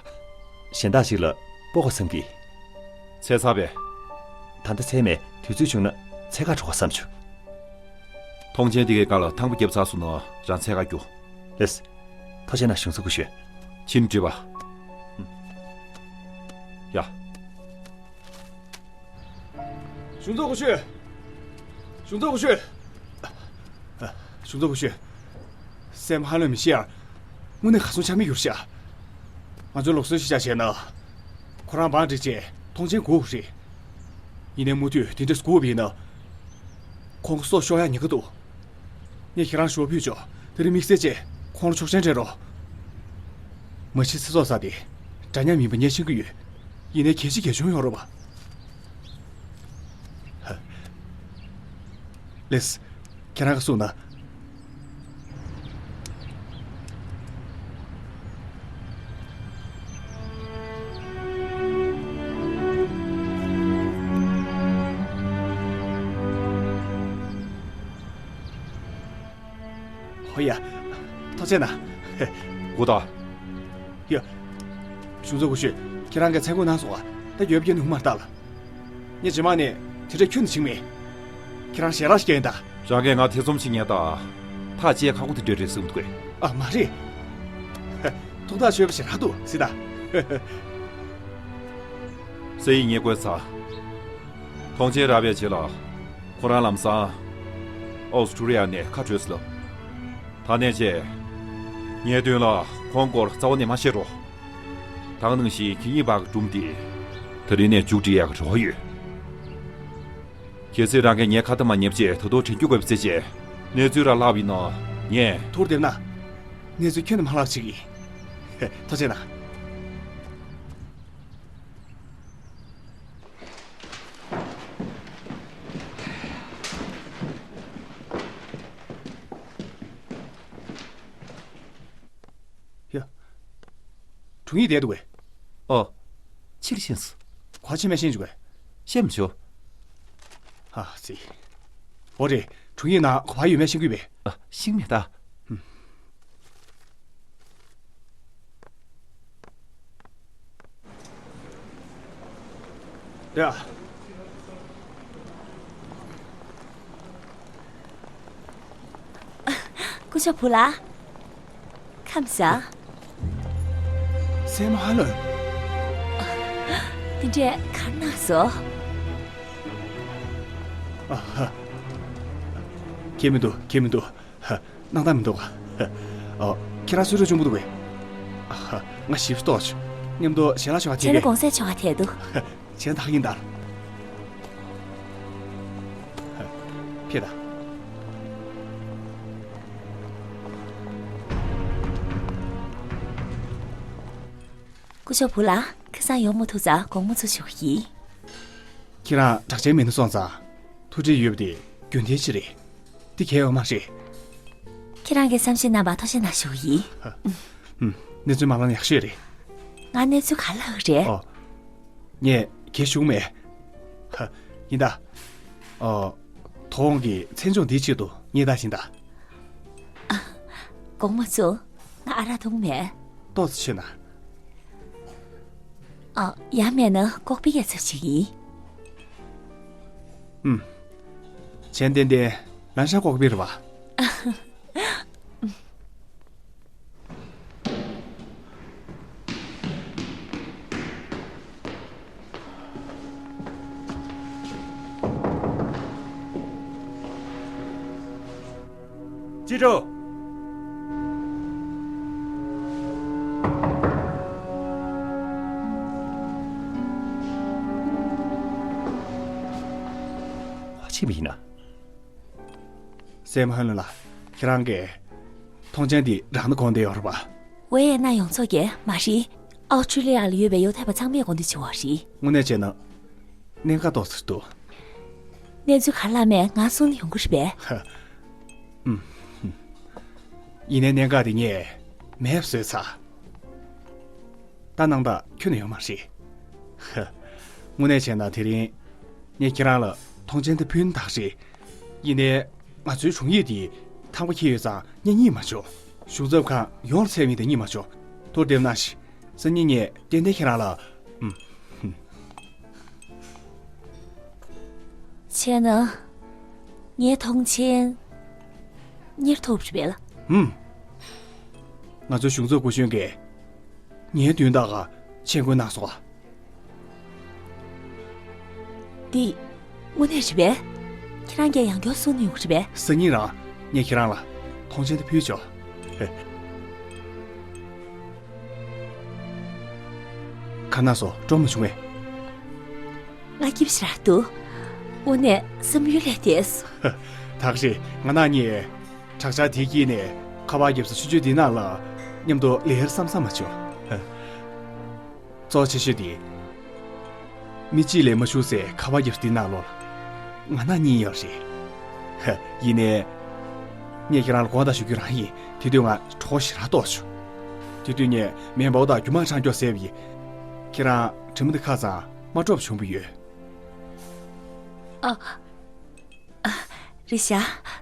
གཞན་དག་ཞིག་ལ་སྤོ་དགོས་བསམ་གི། ཚར་ཚར་བས། ད་ལྟ་ཚར་མེད། དུས་ཚོད་བྱུང་ན་འཚོལ་ག་འགྲོ་དགོས་བསམ་བྱུང་། ཐོངས་མཆན་འདི་གའི་སྒང་ལ་ཐང་པ་བརྒྱབ་ཚར་སོང་ན་རང་འཚོལ་ག་རྒྱུགས། ལགས། ཐུགས་རྗེ་གནང་། གཞུང་ཚབ་སྐུ་ཞབས། ཕྱིན་འགྲིག་པ། ཡ། གཞུང་ཚབ་སྐུ་ཞབས། གཞུང་ཚབ་སྐུ་ཞབས། གཞུང་ཚབ་སྐུ་ཞབས། སེམ་ཧ་ལོན་མི་ཤེས་ཡར། དངོས་གནས་ག་སོང་ཆ་མེད་གྱུར་ཤག་ང་ཚོའི་ལུགས་སྲོལ་གཞིར་བཞག་བྱས་ན། ཁོ་རང་བང་བསྒྲིགས་རྗེས་ཐོངས་མཆན་དགོས་རེད། ཡིན་ནའི་མུ་མཐུད་དེ་འདྲ་སྒུག་པ་ཡིན་ན། ཁོང་གི་སྲོག་ཤོར་ཡག་ཉེན་ཁ་འདུག་ངས་ཁྱེད་རང་ཞུ་བ་ཕུལ་ཆོག་དེ་རིང་དམིགས་བསལ་བྱས་ཁོང་ལ་ཆོག་མཆན་སྤྲད་རོགས། མ་གཞི་ཚེ་སྲོག་ཟེར་དེ་འདྲ་མཉམ་ཡིན་པ་ངས་ཤེས་ཀྱི་ཡོད། ཡིན་ནའི་གལ་ཆེ་གལ་ཆུང་ཡོད་རེད་པ། ལགས། ཁྱེད་རང་གིས་གསུངས་ན། ཧོ་ཡ། ཐུགས་རྗེ་གནང་། གོ་ད། ཡ། གཞུང་ཚབ་སྐུ་ཞབས། ཁྱེད་རང་གིས་མཚན་དགོངས་གནང་སོང་ང་། ད་ཡོད་པ་ཡིན་ན་ཧུ་མ་ལྟ་ལ། ངས་རྗེས་མ་ནས་དེ་འདྲ་ཁྱོན་ནས་བྱེད་མེད། ཁྱེད་རང་ཞལ་རག་ཞིག་ཡིན་ད། རང་གིས་ང་ཐེ་ཚོམ་བྱེད་ཉན་ད། ཐག་བཅད་ཁག་པོ་དེ་འདྲ་རེད་གསུངས་འདུག་གས། ཨ་མ་རེད། ཐུགས་ཐག་ཆོད་པ་ཞིག་རག་འདུག་ཟེར་ད། སེ་ཡི་ཉེས་དགོས་ཚ། ཐོངས་མཆན་རག་པའི་རྗེས་ལ། ཁོ་རང་ལམ་སང་། ཨོ་སི་ཁྲུ་ལི་ཡ་ནས་ཁ་བྲོས་སོང་། ད་ནས་བྱས། ངས་དོན་ལ་ཁོང་སྐོར་རྩ་བ་ནས་མ་བཤད་རོགས། ད་ག་ནང་བཞིན་གད་སྙིགས་བག་གི་སྒྲོམ་འདི། ད་རིང་ནས་མཇུག་སྒྲིལ་ཡག་གི་རེ་བ་ཡོད། གལ་སྲིད་རང་གིས་ངའི་ཁ་ཏ་མ་ཉེས་པ་བྱས་ད་དུང་དྲན་སྐྱུག་དགོས་པ་བརྩི་བྱས། གནས་ཚུལ་རང་ལྷག་པ་ཡིན་ན་ངས། ཐུགས་བདེ་པོ་གནང་། གནས་ཚུལ་ཁྱོན་ནས་མ་ལྷག་ཅིག་ཡིན། ཐུགས་རྗེ་གནང་། ཡ། དྲུང་ཡིག་བསྡད་འདུག་གས། ཨོ། ཕྱིར་ཕྱིན་སོང་། ག་པར་ཕྱིན་མེད་ཤེས་བྱུང་གས། ཤེས་མ་བྱུང་། ཧ་ཙི། འོ་རེད། དྲུང་ཡིག་ནང་ག་པར་ཡོད་མེད་ཤེས་ཀྱི་ཡོད་པས། ཨ། ཤེས་མེད་ད། ཧུམ། ཡ། སྐུ་ཞབས་བུ་ལགས། ཁམས་བཟང་། སེམས་ཧ་ལོས། འདི་འདྲས་ག་རེ་གནང་སོང་། ཨ་ཧ། ཁྱད་མི་འདུག་ཁྱད་མི་འདུག་ཧ། སྣང་དག་མི་འདུག་ཨ། ཁྱེད་རང་གསོལ་རས་གཅུང་པོ་འདུག་གས། ཨ་ཧ། ང་ཞིབ་ཏོག་ཆུ། མཉམ་དུ་ཞལ་ལག་ཤོག་ཁ་ཐེབས་པས། ཁྱེད་རང་དགོང་ཟས་ཆོག་ཁ་ཐེབས་འདུག་ཧ། གཞན་དག་ཡིན་ད། ཧ། ཕེབས་ད། སྐུ་ཞབས་བུ་ལགས། ཁ་སང་ཡོང་མ་ཐུབ་ཙང་དགོང་མོ་ཚུར་ཞུ་གི་ཡིན། ཁྱེད་རང་གྲགས་ཅན་མིན་ནུ་སོང་ཙང་། ཐུགས་འདྲིས་ཡོད་པ་དེ་རྒྱུན་ལྡན་ཞིག་རེད། འདི་གལ་ཡོད་མ་རེད། ཁྱེད་རང་གིས་བསམ་ཤེས་གནང་བར་ཐུགས་རྗེ་གནང་ཞུ་གི་ཡིན། ཧ། ཧུམ། གནས་ཚུལ་མ་ལངས་ན་ཡག་ཤོས་རེད། ང་གནས་ཚུལ་ག་རེ་ལྷག་གི་རེད། ཨོ། ངས་གལ་ཞུ་གི་མེད། ཧ། ཡིན་ད། ཨོ། དོ་དགོང་གི་མཚན་ལྗོངས་འདིའི་ཆེད་དུ་ངས་ད་བཞིན་ད། དགོང་མོ་ཚུར། ང་ཨ་རག་འཐུང་མེད། ཏོག་ཙམ་མཆོད་ན། ཨ། ཡང་མེད་ན་ཀོ་པི་ཡ་ཚ་ཞིག་ཡིན། ཨུམ། བྱས་ཏན་ཏན་ལན་ཧྲན་ཀོ་པི་རེད་པ། ཅི་ཀྲོའུ། ཕྱིན་པ་ཡིན་ན། སེམས་ཧ་ལོ་ལ། ཁྱེད་རང་གིས་ཐོངས་མཆན་འདི་རག་ན་དགོངས་བསྡད་ཡོད་རེད་པ། ཝེ་ཡེ་ན་ཡོངས་རྫོགས་ཀྱིས་མ་རེད། ཨོ་སི་ཀྲི་ལི་ཡ་ལ་ཡོད་པའི་ཡོ་ཐེ་བ་ཚང་མས་དགོངས་འདུན་བྱེད་པ་རེད། དངོས་གནས་བྱས་ན། གནད་འགག་ཏོག་ཙམ་འདུག་གནས་ཚུལ་ག་རེ་ལྷག་མེད་ང་གསུང་ན་ཡོང་གི་རེད་པས། ཧ། ཨུམ། ཡིན་ནའི་གནད་འགག་དེ་ངས་མེད་པ་བཟོས་ཚར། ད་སྣང་དག་ཁྱོན་ནས་ཡོད་མ་རེད། ཧ། དངོས་གནས་བྱས་ན་དེ་རིང་ངས་ཁྱེད་རང་ལ་ ཐོངས་མཆན་དེ་ཕུལ་ན་ད་རེད། ཡིན་ནའི། ང་ཚོའི་དྲུང་ཡིག་དེ་ཐང་པ་འཁྱེར་ཡོད་ཙང་ངས་རྙེད་མ་བྱུང་། གཞུང་ཚབ་ཁང་ཡོངས་ལ་ཚད་མིན་དེ་རྙེད་མ་བྱུང་། ཐུགས་བདེ་མོ་གནང་ཞིག་སང་ཉིན་ངས་ཏན་ཏན་ཁྱེད་རང་ལ། ཨུམ། བྱས་ན། ངའི་ཐོངས་མཆན་གཉེར་ཐུབ་རེད་པས་ལགས། ཨུམ། ང་ཚོའི་གཞུང་ཚབ་སྐུ་གཞོན་གྱིས་ངའི་དོན་དག་ག་མཆན་འགོད་གནང་སོང་ང་། འདི་དངོས་གནས་རེད་པས། ཁྱེད་རང་གིས་ཡང་བསྐྱར་གསུང་ནི་ཡོང་གི་རེད་པས། སང་ཉིན་རང་ངས་ཁྱེད་རང་ལ་ཐོངས་མཆན་དེ་ཕུལ་ཆོག་ག་ན་སོ་སྤྲོ་མ་བྱུང་ངས། ང་སྐྱིད་པོ་ཞེ་དྲག་འདུག་དངོས་གནས་བསམ་ཡུལ་ལས་འདས་སོང་། ད་ག་རེད། ང་ནག་གཉིས་དྲག་ཆར་དེའི་དཀྱིལ་ནས་ཁ་པར་བརྒྱབ་ས་ཆུང་ཆུང་འདི་ནང་ལ་མཉམ་དུ་ལེན་བསམ་བསམ་མ་བྱུང་། གཙོ་ཆེ་ཤོས་དེ། མི་གཅིག་ལས་མ་ཞུགས་སའི་ཁ་པར་བརྒྱབ་ས་འདི་ནང་ལོགས་ལ་ང་ནག་གཉིས་ཡོད་རེད། ཡིན་ནའི། ངས་ཁྱེད་རང་ལ་དགོངས་དག་ཞུ་རྒྱུ་རང་ཡིན། དེ་དུས་ང་གྲོད་ཁོག་ཞེ་དྲག་ལྟོགས་བྱུང་། དེ་དུས་ངས་མེ་འབར་དང་རྒྱུ་མ་ཆང་སྐྱོར་ཟས་པ་ཡིན། ཁྱེད་རང་དྲི་མ་འདི་ཁ་ཚང་མ་དཀྲོགས་པ་བྱུང་བ་ཡོད། ཨ། ཨ། རེད་ཤག་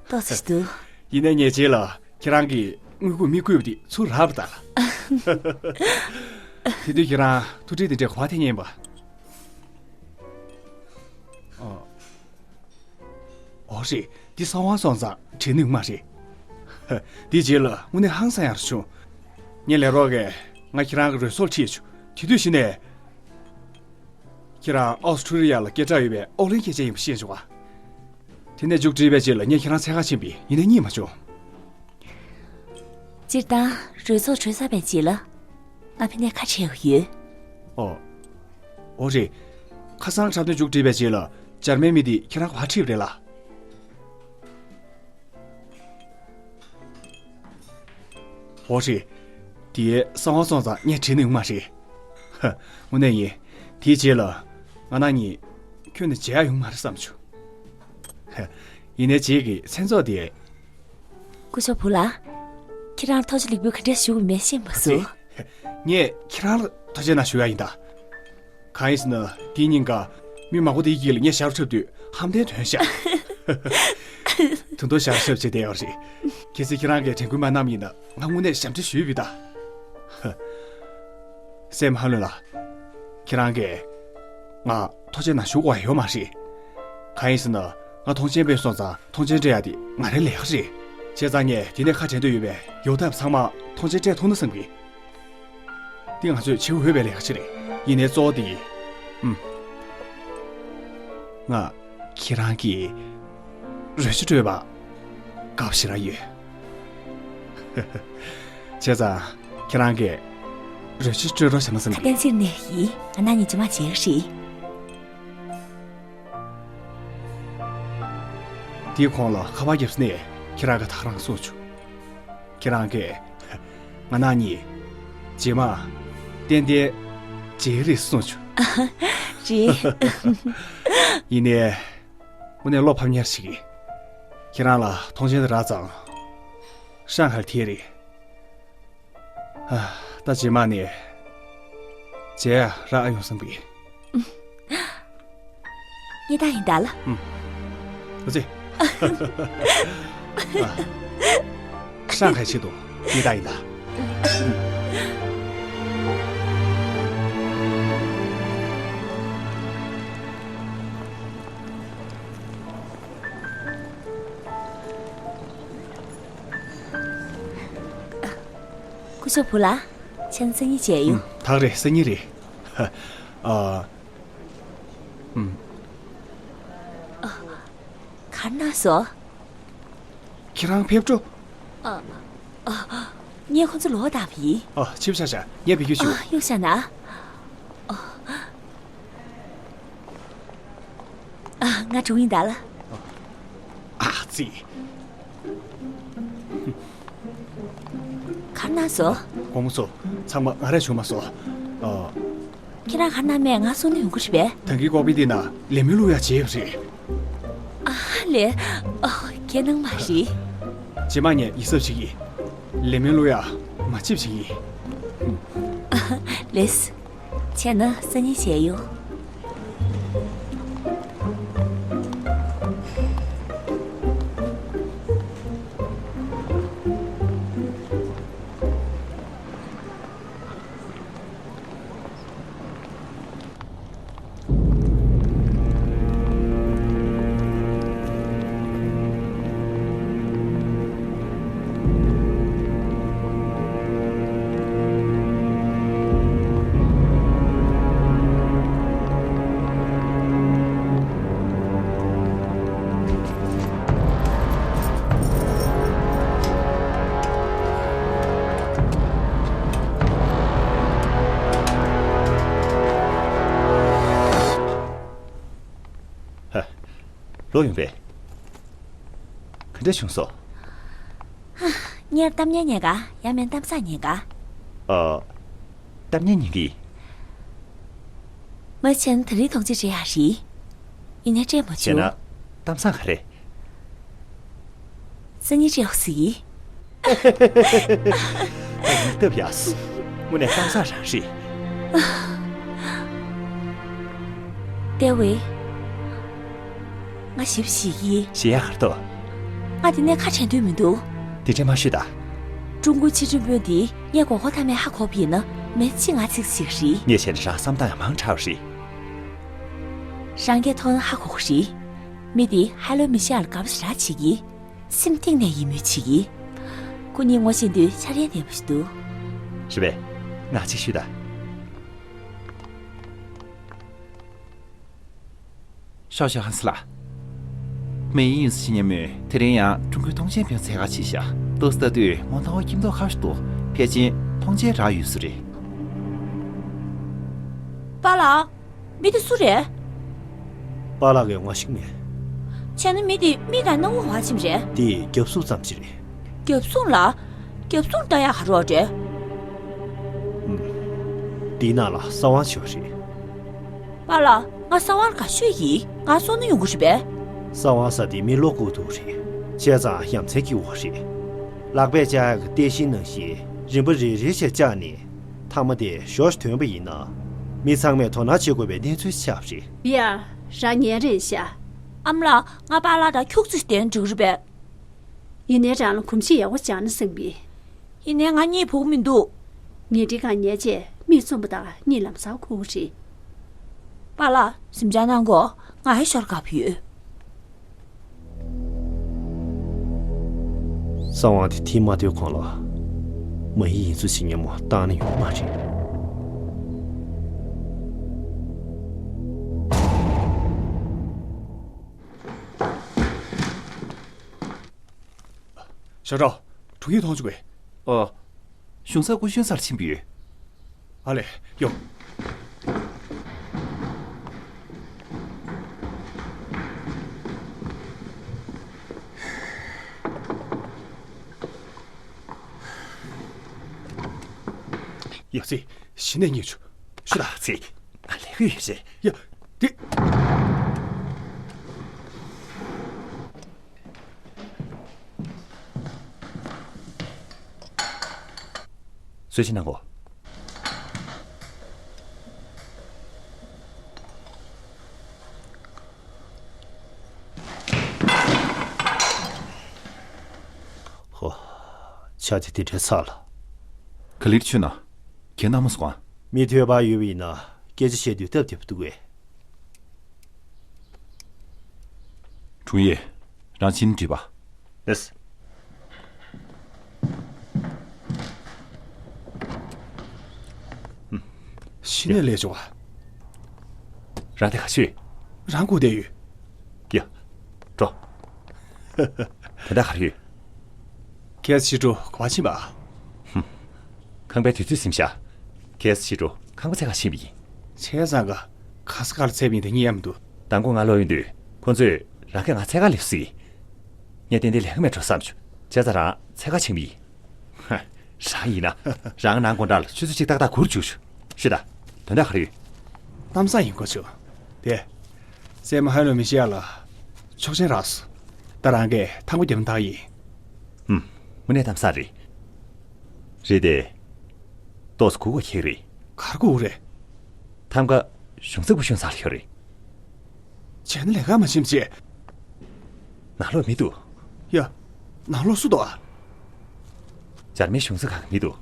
ཏོག་ཙམ་འདུག་ཡིན་ནའི་ངས་རྗེས་ལ་ཁྱེད་རང་གི་དངུལ་ཁུག་མི་བསྐུས་པ་དེ་ཚུར་རག་པ་ད། དེ་དུས་ཁྱེད་རང་ཐུགས་ཁྲལ་དེ་འདྲའི་ག་པར་འཐེན་མཁན་ཡིན་པ། ཨོ། ཨོ་རེད། འདི་གསང་བ་སོང་ཙང་དྲན་ནི་ཡོད་མ་རེད། དེའི་རྗེས་ལ་དངོས་གནས་ཧང་སང་ཡག་རུ་བྱུང་། ངའི་ལས་རོགས་ཀྱིས་ང་ཁྱེད་རང་གི་རུ་སོགས་ཁྲིད་བྱུང་། དེ་དུས་གཞི་ནས། ཁྱེད་རང་ཨོ་སི་ཁྲུ་ལི་ཡ་ལ་སྐད་གྲགས་ཡོད་པའི་ཨོག་ལན་མཁས་ཅན་ཡིན་པ་ཤེས་བྱུང་བ། དེ་ནས་མཇུག་སྒྲིལ་བའི་རྗེས་ལ་ངས་ཁྱེད་རང་འཚོལ་ག་ཕྱིན་པས་ཡིན་ནའི་རྙེད་མ་བྱུང་། སྤྱིར་བཏང་རུ་སོགས་གྲོལ་ཚར་བའི་རྗེས་ལ་ང་ཕ་ནས་ཁ་བྲལ་གི་ཡོད། ཨོ། ཨོ་རེད། ཁ་སང་འཁྲབ་སྟོན་མཇུག་སྒྲིལ་བའི་རྗེས་ལ་འཇར་མན་མི་དེས་ཁྱེད་རང་ག་པར་ཁྲིད་པ་རེད་ལགས། འོ་རེད། དེའི་གསང་བ་སོང་ཙང་ངས་དྲན་ནི་ཡོད་མ་རེད། ཧ། དངོས་གནས་ཡིན། དེའི་རྗེས་ལ་ང་རང་གཉིས་ཁྱོན་ནས་མཇལ་ཡག་ཡོད་མ་རེད་བསམ་བྱུང་། ཧ། ཡིན་ནའི་རྗེས་ཀྱི་མཚན་ཚོགས་དེ། སྐུ་ཞབས་བུ་ལགས། ཁྱེད་རང་ཐུགས་རྗེ་ལེགས་འབུལ་ག་འདྲ་ཞུ་དགོས་མེད་ཤེས་མ་སོང་། ངས་ཁྱེད་རང་ལ་ཐུགས་རྗེ་གནང་ཞུ་ཡག་ཡིན་ད། གང་ཡིན་ཟེར་ན་དེའི་ཉིན་ཀ་མི་མང་པོ་དེའི་དཀྱིལ་ལ་ངས་ཞབས་བྲོ་འཁྲབ་དུས་ཧམ་ཐན་ཐོན་ཤག་ད་དུང་ཞབས་བྲོ་འཁྲབ་བྱས་བསྡད་ཡོད་རེད། གལ་སྲིད་ཁྱེད་རང་གིས་དྲན་སྐུལ་མ་གནང་བ་ཡིན་ན་ང་དངོས་གནས་ཞབས་འདྲེན་ཞུས་པ་ཡིན་ད། སྲས་མོ་ཧ་ལོན་ལགས། ཁྱེད་རང་གིས་ང་ཐུགས་རྗེ་གནང་ཞུ་དགོས་ཡག་ཡོད་མ་རེད། གང་ཡིན་ཟེར་ན་ང་ཐོངས་མཆན་སྤྲད་སོང་ཙང་ཐོངས་མཆན་སྤྲད་ཡག་དེ་ང་རའི་ལས་ཀ་རེད། བྱས་ཙང་ངས་དེ་ནས་ཁ་བྲལ་འདོད་ཡོད་པའི་ཡོ་ཐབས་ཚང་མ་ཐོངས་མཆན་སྤྲད་ཐུབ་ན་བསམ་གི། འདི་ང་ཚོས་བྱེད་འོས་པའི་ལས་ཀ་ཅིག་རེད། ཡིན་ནའི་གཙོ་བོ་དེ། ཨུམ། ང་ཁྱེད་རང་གི་རོལ་ཆ་སྤྲོད་པ་དགའ་པོ་ཞེ་དྲག་ཡོད། བྱས་ཙང་ཁྱེད་རང་གིས་རོལ་ཆ་སྤྲོད་རོགས་བྱས་ན་བསམ་གི། ཁ་ཏན་ཅིག་ནས་ཡིན། ང་རང་གཉིས་རྗེས་མ་མཇལ་གི་རེད། དེའི་གོང་ལ་ཁ་པར་བརྒྱབ་ས་ནས་ཁྱེད་རང་གིས་ད་ག་རང་གསུངས་བྱུང་། ཁྱེད་རང་གིས་ང་རང་གཉིས་རྗེས་མ་ཏན་ཏན་མཇལ་གྱི་རེད་གསུངས་བྱུང་། རེད། ཡིན་ནའི་དངོས་གནས་བློ་ཕམ་ཉེར་ཞིག་གིས། ཁྱེད་རང་ལ་ཐོངས་མཆན་དེ་རག་ཙང་ཧྲང་ཧའེ་ལ་ཐད་རེད། ཨ། ད་རྗེས་མ་ནས་མཇལ་ཡག་རག་ཡོང་བསམ་གི། ངས་ད་ཡིན་ད་ལ། ཨུམ། འོ་ཙི། ཨ། ཧྲང་ཧའེ་ཆེད་དུ་ངས་ད་ཡིན་ད། ཨུམ། སྐུ་ཞབས་བུ་ལགས། ཁྱེད་སང་ཉིན་མཇལ་ཡོང་། ཨུམ། ད་རེད། སང་ཉིན་རེད། ཨ། ཨུམ། ག་རེ་གནང་སོང་། ཁྱེད་རང་ཕེབས་འགྲོ། ཨ། ཨ། ངས་ཁོ་ཚོ་ལོག་བཏང་བ་ཡིན། ཨ། ཕྱི་པོ་ཆགས་ཤག་ངས་བེད་སྐྱོར་ཞུ། ཨ། གཡུག་བཞག་ན། ཨ། ཨ། ང་འགྲོ་གི་ཡིན་ད་ལ། ཨ་ཙི། ག་རེ་གནང་སོང་། དགོང་མོ་ཚོ་ཚང་མ་ང་རས་བྱུང་མ་སོང་། ཨ། ཁྱེད་རང་ག་རེ་གནང་མེད་ང་གསུང་ནས་ཡོང་གི་རེད་པས། ད་གིན་ལྐོག་པའི་སྟེང་ན་ལེ་མོན་བླུག་ཡག་བྱས་ཡོད་རེད། ཨ་ལེ། ཨོ། ཁྱེད་གནང་མ་རེད། རྗེས་མ་ངས་ཡིད་གཟབ་བྱེད་ཀྱི། ལེ་མོན་བླུག་ཡག་མ་བརྗེད་པ་བྱེད་ཀྱི། ལེས། བྱས་ན་སང་ཉིན་མཇལ་ཡོང་། ལོ་ཡོང་པས། ག་འདྲ་བྱུང་སོང་། ངས་གཏམ་ངན་ཉན་ག་ཡང་མིན་གཏམ་བཟང་ཉན་ག་ཨ། གཏམ་ངན་ཉན་གི། མ་བྱན་དེ་རིང་ཐོངས་མཆན་སྤྲད་ཡག་རེད། ཡིན་ནའི་སྤྲད་མ་བྱས་ན་བྱུང་། གཏམ་བཟང་ག་རེ། སང་ཉིན་སྤྲད་ཡོང་ཟེར་གི། ད་ཡིན་སྟབས་ཡག་སོང་། དངོས་གནས་གཏམ་བཟང་རང་རེད། ཏེ་ཝེ། ང་ཞེ་པོ་ཞེད་ཀྱི། ཞེད་ཡག་ག་རེ་འདུག་ང་དེ་ནས་ཁ་བྲལ་འདོད་མི་འདུག་དེ་འདྲས་མ་ཤོད་ད། ཀྲུང་གོའི་ཕྱི་འབྲེལ་དཔོན་དེ་ངས་མགོ་སྐོར་མཐའ་མའི་ཧ་གོ་བ་ཡིན་ན་མི་གཅིག་ང་ཚིག་ཞིག་རེད། ངས་བྱས་ན་རང་བསམ་སྟངས་ཡང་མང་དྲགས་པ་རེད། རང་གིས་མཐོང་ན་ཧ་གོ་གི་རེད། མི་དེ་ཧ་ལོ་མི་ཤེས་ཡག་ལ་དགའ་པོ་ཞེ་དྲག་བྱེད་ཀྱི། སེམས་གཏིང་ནས་ཡིད་སྨོན་བྱེད་ཀྱི། ཁོ་གཉིས་ངོ་ཤེས་དུས་འཆར་ཡན་ལྡན་པ་ཞིག་འདུག་རེད་པས། ང་གཅིག་ཞུས་ད། ཤའོ་ཞའོ་ཧན་སི་ལགས། མེ་ཡིན་སི་ཉིན་མོས་དེ་རིང་ཡང་ཀྲུང་གོའི་ཐོངས་མཆན་ཕུལ་འཚོལ་ཁ་ཕྱེས་ཤག་ཏོག་ཙམ་ལྟ་དུས་མོ་ཐང་བ་ཁྱིམ་ཐོག་ཁ་ཞིག་ཏུ་ཕལ་ཆེར་ཐོངས་མཆན་རག་ཡོད་ས་རེད། པཱ་ལགས། མི་དེ་སུ་རེད། པཱ་ལགས་ཀྱི་ངོ་ཤེས་མེད། བྱས་ན་མི་དེ་མི་དང་སྣང་བ་བ་ཆེམ་རེད། དེ་རྒྱབ་སྲུང་ཙམ་ཞིག་རེད། རྒྱབ་སྲུང་ལ། རྒྱབ་སྲུང་ལྟ་ཡག་ག་རེ་རེད། ཨུམ། དེའི་ནང་ལ་གསང་བ་ཞིག་ཡོད་རེད། པཱ་ལགས། ང་གསང་བ་ག་ཤོད་ཡིན། ང་སོང་ན་ཡོང་གི་རེད་པས། གསང་བ་ཟེར་དེ་མི་བློ་ཁོག་ཐུག་རེད། བྱས་ཙང་ཡ་མཚན་སྐྱེ་བོ་རེད། ལག་པས་བཅག་ཡག་གི་ལྟས་ཤིག་ནང་བཞིན་རིམ་པ་རེ་རེ་བྱས་བཅག་ནས། ཐ་མ་དེ་ཞོ་ཞིག་ཐོན་པ་ཡིན་ན། མི་ཚང་མས་དོ་སྣང་བྱེད་དགོས་པའི་གནས་ཚུལ་ཆགས་པ་རེད། ཡ། རང་ཉན་རེད་ཤག་ཨ་མ་ལགས། ང་པཱ་ལགས་དང་ཁྱུག་ཙམ་བསྡད་ན་འགྲིག་རེད་པས། ཡིན་ནའི་རང་ལ་གོམས་གཤིས་ཡག་པོ་སྦྱངས་ན་བསམ་གི། ཡིན་ནའི་ང་གཉིད་ཁུག་མི་འདུག་ཉལ་ཁྲིའི་སྒང་ཉལ་བྱས་མིག་བཙུམ་པ་དང་གཉིད་ལམ་སང་ཁུག་གི་རེད། པཱ་ལགས། གཟིམ་འཇག་གནང་གོ། ང་ཡང་ཞོར་དགའ་པོ་ཡོད། གསང་བ་དེ་ཐིག་མ་ཐོན་གོང་ལ། མ་ཡི་ཡིན་ཚུལ་ཞིག་སྙན་མོ་བཏང་ནི་ཡོད་མ་རེད། ཞའོ་ཀྲའོ། དྲུང་ཡིག་ཐོངས་བཅུག་གས། ཨོ། གཞུང་ས་སྐུ་གཞོན་སར་ཕྱིན་པ་ཡོད། ཨ་ལས། ཡོང་། ཡ་ཙི། གཞི་ནས་རྙེད་བྱུང་། ཤོད་ད། ཙི། ང་ལས་ཀ་ཡོད་རེད། ཡ། དེ། གསོལ་ཇ་གནང་གོ། ཧོ། ཆ་དེ་དེ་འདྲའི་ཚ་ལ། ག་ལེར་མཆོད་ན། གན་ན་མ་སོང་ཨ། མི་ཐོས་པ་ཡོད་པ་ཡིན་ན་སྐད་ཆ་བཤད་དུས་སྟབས་བདེ་པོ་འདུག་གས། དྲུང་ཡིག་རང་ཕྱིན་འགྲིག་པ། ལགས། ཕྱི་ནས་སླེབས་བྱུང་བ། རང་དེ་ག་ཤོད། རང་སྒུག་བསྡད་ཡོད། ཡ། འགྲོ། དེ་འདྲ་ག་རེ་ཡོད། གལ་སྲིད་ཕྱི་དྲོ་ག་པར་ཕྱིན་པ། ཁང་པའི་དུས་ཚོད་ཟིན་ཤག་གལ་སྲིད་ཕྱི་དྲོ་ཁང་པ་འཚོལ་ག་ཕྱིན་པ་ཡིན། བྱས་ཙང་ག་ག་ས་ག་ལ་འཚོལ་བ་ཡིན་དེ་རྙེད་ཡ་མི་འདུག་མདང་དགོང་ང་ལོག་ཡོང་དུས་ཁོ་ཚོས་རང་གིས་ང་འཚོལ་ག་སླེབས་སྲིད། ངས་ཏན་ཏན་ལས་ཀ་མེད་འགྲོ་བསམ་བྱུང་། བྱས་ཙང་རང་འཚོལ་ག་ཕྱིན་པ་ཡིན། ཧ། རང་ཡིན་ན། རང་ནང་དགོང་དག་ལ་ཆུ་ཚོད་གཅིག་ཏག་ཏག་སྒུག་བཅུག་ཤོག་ཤོད་ད། དོན་དག་ག་རེ་ཡོད། གཏམ་བཟང་ཡིན་གོ་ཆོག་དེ། སྲས་མོ་ཧ་ལོ་མི་ཤི་ཡ་ལ། ཆོག་མཆན་རག་སོང་། ད་རང་གིས་ཐང་པ་རྒྱབ་ན་ད་ཡིན། ཧུམ། དངོས་གནས་གཏམ་བཟང་རེད། རེད་དེ། ཏོག་ཙམ་སྒུག་དགོས་ཁེལ་རེད། ག་རེ་སྒུག་རེད། ཐང་ག་གཞུང་ཚབ་སྐུ་གཞོན་ས་ལ་ཡོད་རེད། བྱས་ན་ལས་ཀ་མ་ཕྱིན་བྱས། ནང་ལོགས་མི་འདུག་ཡ། ནང་ལོགས་སུ་འདུག་ཨ། འཇར་མན་གཞུང་ཚབ་ཁང་གི་མི་འདུག་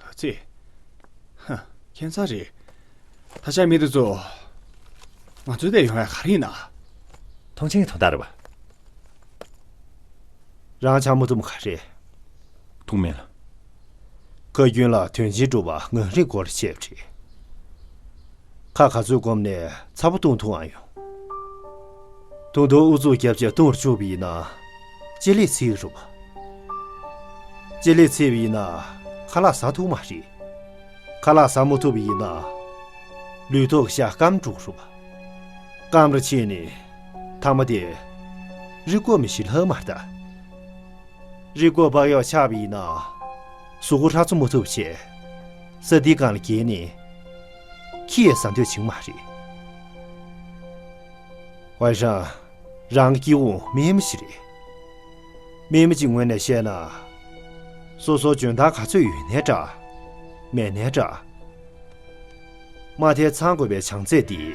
ཨ་ཙི། ཧ། ཁྱད་མཚར་རེད། ད་ཆ་མི་དེ་ཚོ། ང་ཚོའི་དེ་ཡོང་ཡ་ག་རེ་ཡིན་ན། ཐོངས་མཆན་གྱི་དོན་དག་རེད་པ། རང་ཆང་མ་འཐུང་ག་རེ། འཐུང་མེད་ལ། ཁ་རྒྱུན་ལ་དོན་ཆེན་སྒྲུབ་པ་ངང་རིང་སྐོར་བྱས་པ་རེད། ཁ་ག་ཚོད་བསྐོམ་ནས་ཚ་པོ་བཏུང་ཐུབ་ཨང་ཡོང་། ད་དུང་ཨུ་ཚུགས་རྒྱབ་བྱས་བཏུང་བར་བཅུག་པ་ཡིན་ན། ལྕེ་ལེབ་ཚིག་རུང་། ལྕེ་ལེབ་ཚིག་པ་ཡིན་ན། ཁ་ལག་ཟ་ཐུབ་མ་རེད། ཁ་ལག་ཟ་མ་ཐུབ་པ་ཡིན་ན། ལུས་ཐོག་གི་ཤ་སྐམ་འགྲོ་གི་རེད་པ། སྐམ་ར་ཕྱིན་ནས་ཐ་མ་དེ་རི་ཀོ་མི་ཤི་ལྷག་མ་ལྟ། རི་ཀོ་བག་ཡོག་ཆགས་པ་ཡིན་ན། གཟུགས་པོ་ཧྲག་ཚོ་མ་ཐུབ་བྱས། ས་དེའི་སྒང་ལ་འགྱེལ་ནས། ཁྱི་ཡས་ཟ་འདོད་བྱུང་མ་རེད། ཝའི་ཧྲང་། རང་གི་སྐྱེ་བོ་དམན་མོ་ཞིག་རེད། དམན་མོ་གཅིག་ངོས་ནས་བཤད་ན། སོ་སོ་འཇོན་ཐང་ག་ཚོད་ཡོད་ནའི་འདྲ། མེད་ནའི་འདྲ། མ་མཐའི་ཚང་དགོས་པའི་བྱང་ཚད་དེ།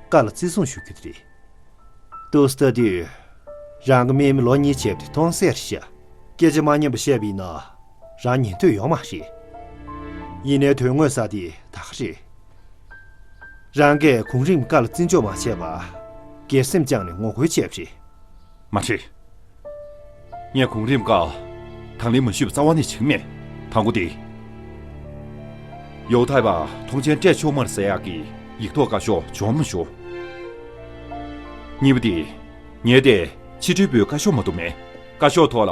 བཀའ་ལ་བརྩི་སྲུང་ཞུ་རྒྱུ་དེ་རེད། ཏོག་ཙམ་ལྟ་དུས། རང་གི་དམན་མོ་ལོ་གཉིས་བྱས་པ་དེ་མཐོང་གསལ་རེད་ཤག་སྐད་ཆ་མ་སྙན་པ་བཤད་པ་ཡིན་ན། རང་ཉན་འདོད་ཡོད་མ་རེད། ཡིན་ནའི་དོན་དངོས་ས་དེ་ད་ག་རེད། རང་གིས་གོང་རིམ་བཀའ་ལ་བརྩི་འཇོག་མ་བྱས་པར། སྒེར་སེམས་བཅངས་ནས་ངོ་རྒོལ་བྱས་པ་རེད། མ་རེད། ངས་གོང་རིམ་བཀའ་དང་ལེན་མ་ཞུས་པ་རྩ་བ་ནས་བྱུང་མེད། དང་པོ་དེ། ཡོ་དྷ་པ་ཐོངས་མཆན་སྤྲད་ཆོག་མ་རེད་ཟེར་ཡག་གི་ཡིག་ཐོག་བཀའ་ཤོག་བྱུང་མ་བྱུང་། གཉིས་པ་དེ། ངས་དེ་ཕྱི་འབྲེལ་པུའི་བཀའ་ཤོག་མ་གཏོགས་མེད། བཀའ་ཤོག་ཐོག་ལ་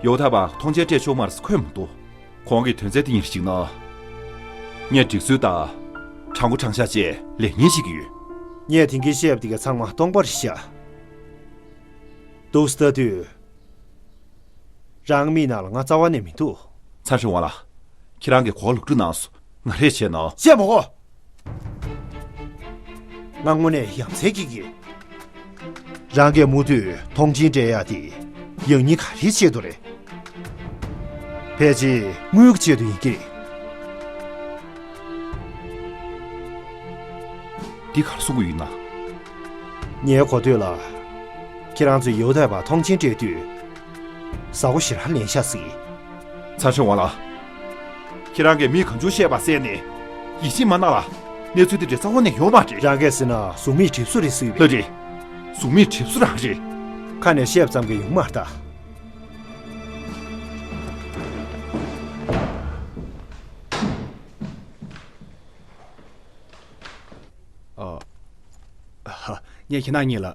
ཡོ་དྷ་པ་ཐོངས་མཆན་སྤྲད་ཆོག་མ་རེད་ཟེར་འཁོད་མ་འདུག་ཁོང་གི་དོན་ཚན་དེ་ཡིན་ཞིག་ན། ངས་སྒྲིག་སྲོལ་ལྟར་དྲང་པོ་དྲང་བཞག་བཅས་ལས་ངན་བྱེད་ཀྱི་ཡོད། ངས་དེང་གི་བཤད་པ་དེ་ག་ཚང་མ་སྟོང་པ་རེད་ཤག་འདུག་སེ་ལྟ་དུས། རང་མིག་ནང་ལ་ང་རྩ་བ་ནས་མི་འདུག་ཚ་ཧྲི་ཝང་ལགས། ཁྱེད་རང་གིས་གོ་ལོག་སྒྲུབ་གནང་སོང་། ང་རེ་བྱས་ན། བཤད་མ་གོ། ང་དངོས་གནས་ཡ་མཚན་སྐྱེ་གི། རང་གིས་མུ་མཐུད་ཐོངས་མཆན་སྤྲད་ཡག་དེ་ཡང་སྙིང་ག་རེའི་ཆེད་དུ་རེད། ཕལ་ཆེར་དངུལ་གྱི་ཆེད་དུ་ཡིན་གྱི་རེད། འདི་ག་རེ་གསུང་གི་ཡོད་ན། ངའི་གོ་ཐོས་ལ། ཁྱེད་རང་ཚོས་ཡོ་དྷ་པར་ཐོངས་མཆན་སྤྲད་དུས། ཟ་འོ་ཞེ་དྲག་ལེན་ཤག་ཟེར། ཚ་ཧྲི་ཝང་ལགས། ཁྱེད་རང་གིས་མི་གང་བྱུང་བཤད་པ་གསན་ནས། ཡིད་ཆེས་མ་གནང་ལ། གནས་ཚུལ་དེ་འདྲ་རྩ་བ་ནས་ཡོད་མ་རེད། རང་གིས་ཟེར་ན་གཟུགས་མེད་གྲིབ་གཟུགས་རེད་ཟེར་བས། ལགས་རེད། གཟུགས་མེད་གྲིབ་གཟུགས་རང་རེད། ཁ་ནས་བཤད་ཙམ་གྱིས་ཡོང་མ་རེད་ད། ཨ། ཧ། ངས་ཁྱེད་རང་གཉིས་ལ།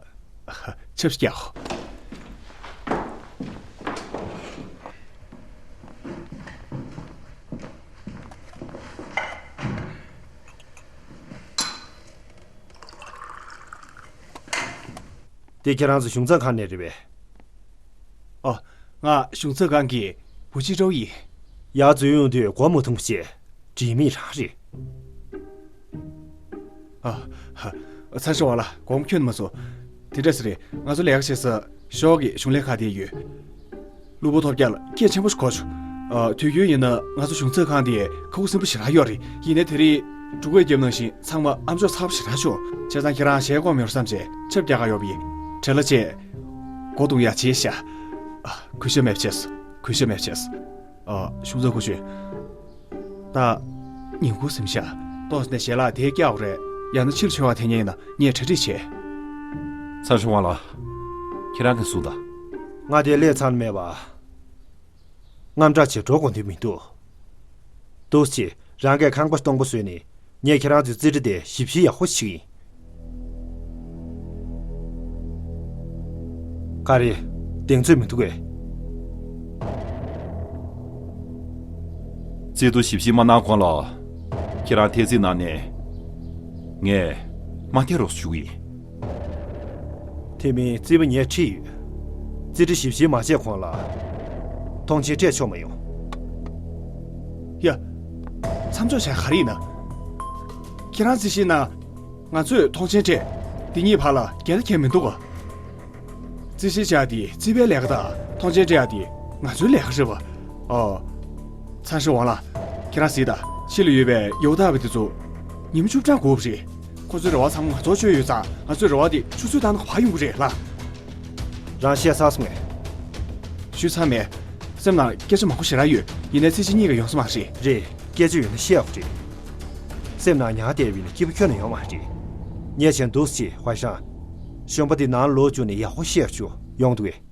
ཧ། ཆབ་ཞིག་བཀྱག་དེ་ཁྱེད་རང་ཚོ་གཞུང་ཚབ་ཁང་ནས་རེད་པས། ཨོ། ང་གཞུང་ཚབ་ཁང་གི་བུ་ཆི་ཀྲོའུ་ཡིན། ཡར་འཛུལ་ཡོང་དུས་སྒོ་མ་ཐུག་པ་བྱས། དྲི་མེད་རང་རེད། ཨ། ཧ། ཚ་ཧྲི་ཝང་ལགས། དགོངས་ཁྱོན་མ་སོང་། དེ་འདྲ་ཟེར་རེད། ང་ཚོ་ལས་ཀ་བྱེད་ས་ཕྱོགས་ཀྱི་གཞུང་ལས་ཁང་དེ་ཡོད། གློ་བུར་ཐོལ་རྒྱག་ལ་སྐད་ཆེན་པོ་ཞིག་གོ་བྱུང་། ཨ། དུས་རྒྱུན་ཡིན་ན་ང་ཚོ་གཞུང་ཚབ་ཁང་དེ་ཁ་ཁུ་སིམ་པོ་ཞེ་དྲག་ཡོད་རེད། ཡིན་ནའི་དེ་རིང་འབྲུག་སྐད་རྒྱབ་ནང་བཞིན་ཚང་མ་ཨ་མཆོག་ཚ་པོ་ཞེ་དྲག་བྱུང་། བྱས་ཙང་ཁྱེད་རང་ཞལ་སྐོམ་ཡོད་བསམ་བྱས་ཆབ་རྒྱག་ག་ཡོང་བ་ཡིན། བྲེལ་བ་ཆེ། སྒོ་རྡུང་ཡག་བྱས་ཤག་ཨ། གུས་ཞབས་མེད་པ་བྱས། གུས་ཞབས་མེད་པ་བྱས། ཨ། གཞུང་ཚབ་སྐུ་ཞབས། ད། ཉིན་གུང་ཟིན་ཤག་ཏོག་ཙམ་ནས་ཞལ་ལག་དེ་བཀྱག་དགོས་རེད། ཡང་ན་ཕྱིར་འབྱོར་བ་དེ་ཉིད་ཡིན་ན་ངས་གྲ་སྒྲིག་བྱས། ཚ་ཧྲི་ཝང་ལགས། ཁྱེད་རང་གིས་གསུངས་དང་། ང་དེ་སླེབས་ཚར་མེད་པ། དངངས་སྐྲག་བྱས་འགྲོ་དགོས་དོན་མི་འདུག་འདུག་སེ་བྱས་རང་གིས་ཁང་པ་སྟོང་པ་བཟོས་ནས་ངས་ཁྱེད་རང་ཚོའི་རྩིས་ཁྲ་དེ་ཞིབ་བཤེར་ཡག་པོ་བྱེད་ཀྱི་ཡིན། ག་རེ། གདེང་ཚོད་མི་འདུག་གས། རྩིས་ཐོ་ཞིབ་བཤེར་མ་གནང་གོང་ལ། ཁྱེད་རང་ཐད་རྩིས་གནང་ནས། ངས་མ་ཐད་རོགས་ཞུ་གི་ཡིན། དེ་མིན་རྩིས་པ་ངས་ཁྲིད་ཡོད། རྩིས་ཁྲ་ཞིབ་བཤེར་མ་བྱས་གོང་ལ། ཐོངས་མཆན་སྤྲད་ཆོག་མ་ཡོང་། ཡ། མཚམས་འཇོག་བྱས་ག་རེ་ཡིན་ན། ཁྱེད་རང་རྩིས་བཤེར་གནང་། ང་ཚོས་ཐོངས་མཆན་སྤྲད། འདི་གཉིས་བར་ལ་འགལ་ཟླ་གང་ཡང་མི་འདུག་ག་རྩིས་བཤེར་བྱ་ཡག་དེ་རྩིས་པའི་ལས་ཀ་དང་ཐོངས་མཆན་སྤྲད་ཡག་དེ་ང་ཚོའི་ལས་ཀ་རེད་པ། ཨོ། ཚ་ཧྲི་ཝང་ལགས། ཁྱེད་རང་གཟིགས་དང་། ཕྱི་ལ་ཡོད་པའི་ཡོ་དྷ་པ་དེ་ཚོ། ཉི་མ་བཅུ་གྲངས་འགོར་བ་རེད། ཁོ་ཚོའི་རེ་བ་ཚང་མ་ང་ཚོར་བཅོལ་ཡོད་ཙང་། ང་ཚོའི་རེ་བ་དེ་ཆུ་ཚོད་ལྟར་ན་བར་ཡོང་གི་རེད་ལགས། རང་བཤད་ཚར་སོང་ངས། ཞུས་ཚར་མེད། སེམས་ནང་སྐད་ཆ་མང་པོ་ཞེ་དྲག་ཡོད། ཡིན་ནའི་ཚིག་གཅིག་གཉིས་ཀ་ཡོང་ས་མ་རེད། རེད། སྐད་ཆ་ཡོད་ན་བཤད་དགོས་རེད། སེམས་ནང་ཉར་བསྡད་པ་ཡིན་ན་སྐྱིད་པོ་ཁྱོན་ནས་ཡོང་མ་རེད། ངས་བྱས་ན་འདུག་སེ་བྱས། ཧྭ་ཧྲན། གཞོན་པ་དེ་ནང་ལོག་བཅུག་ནས་ཡག་པོ་བཤད་བཅུག་ཡོང་འདུག་གས།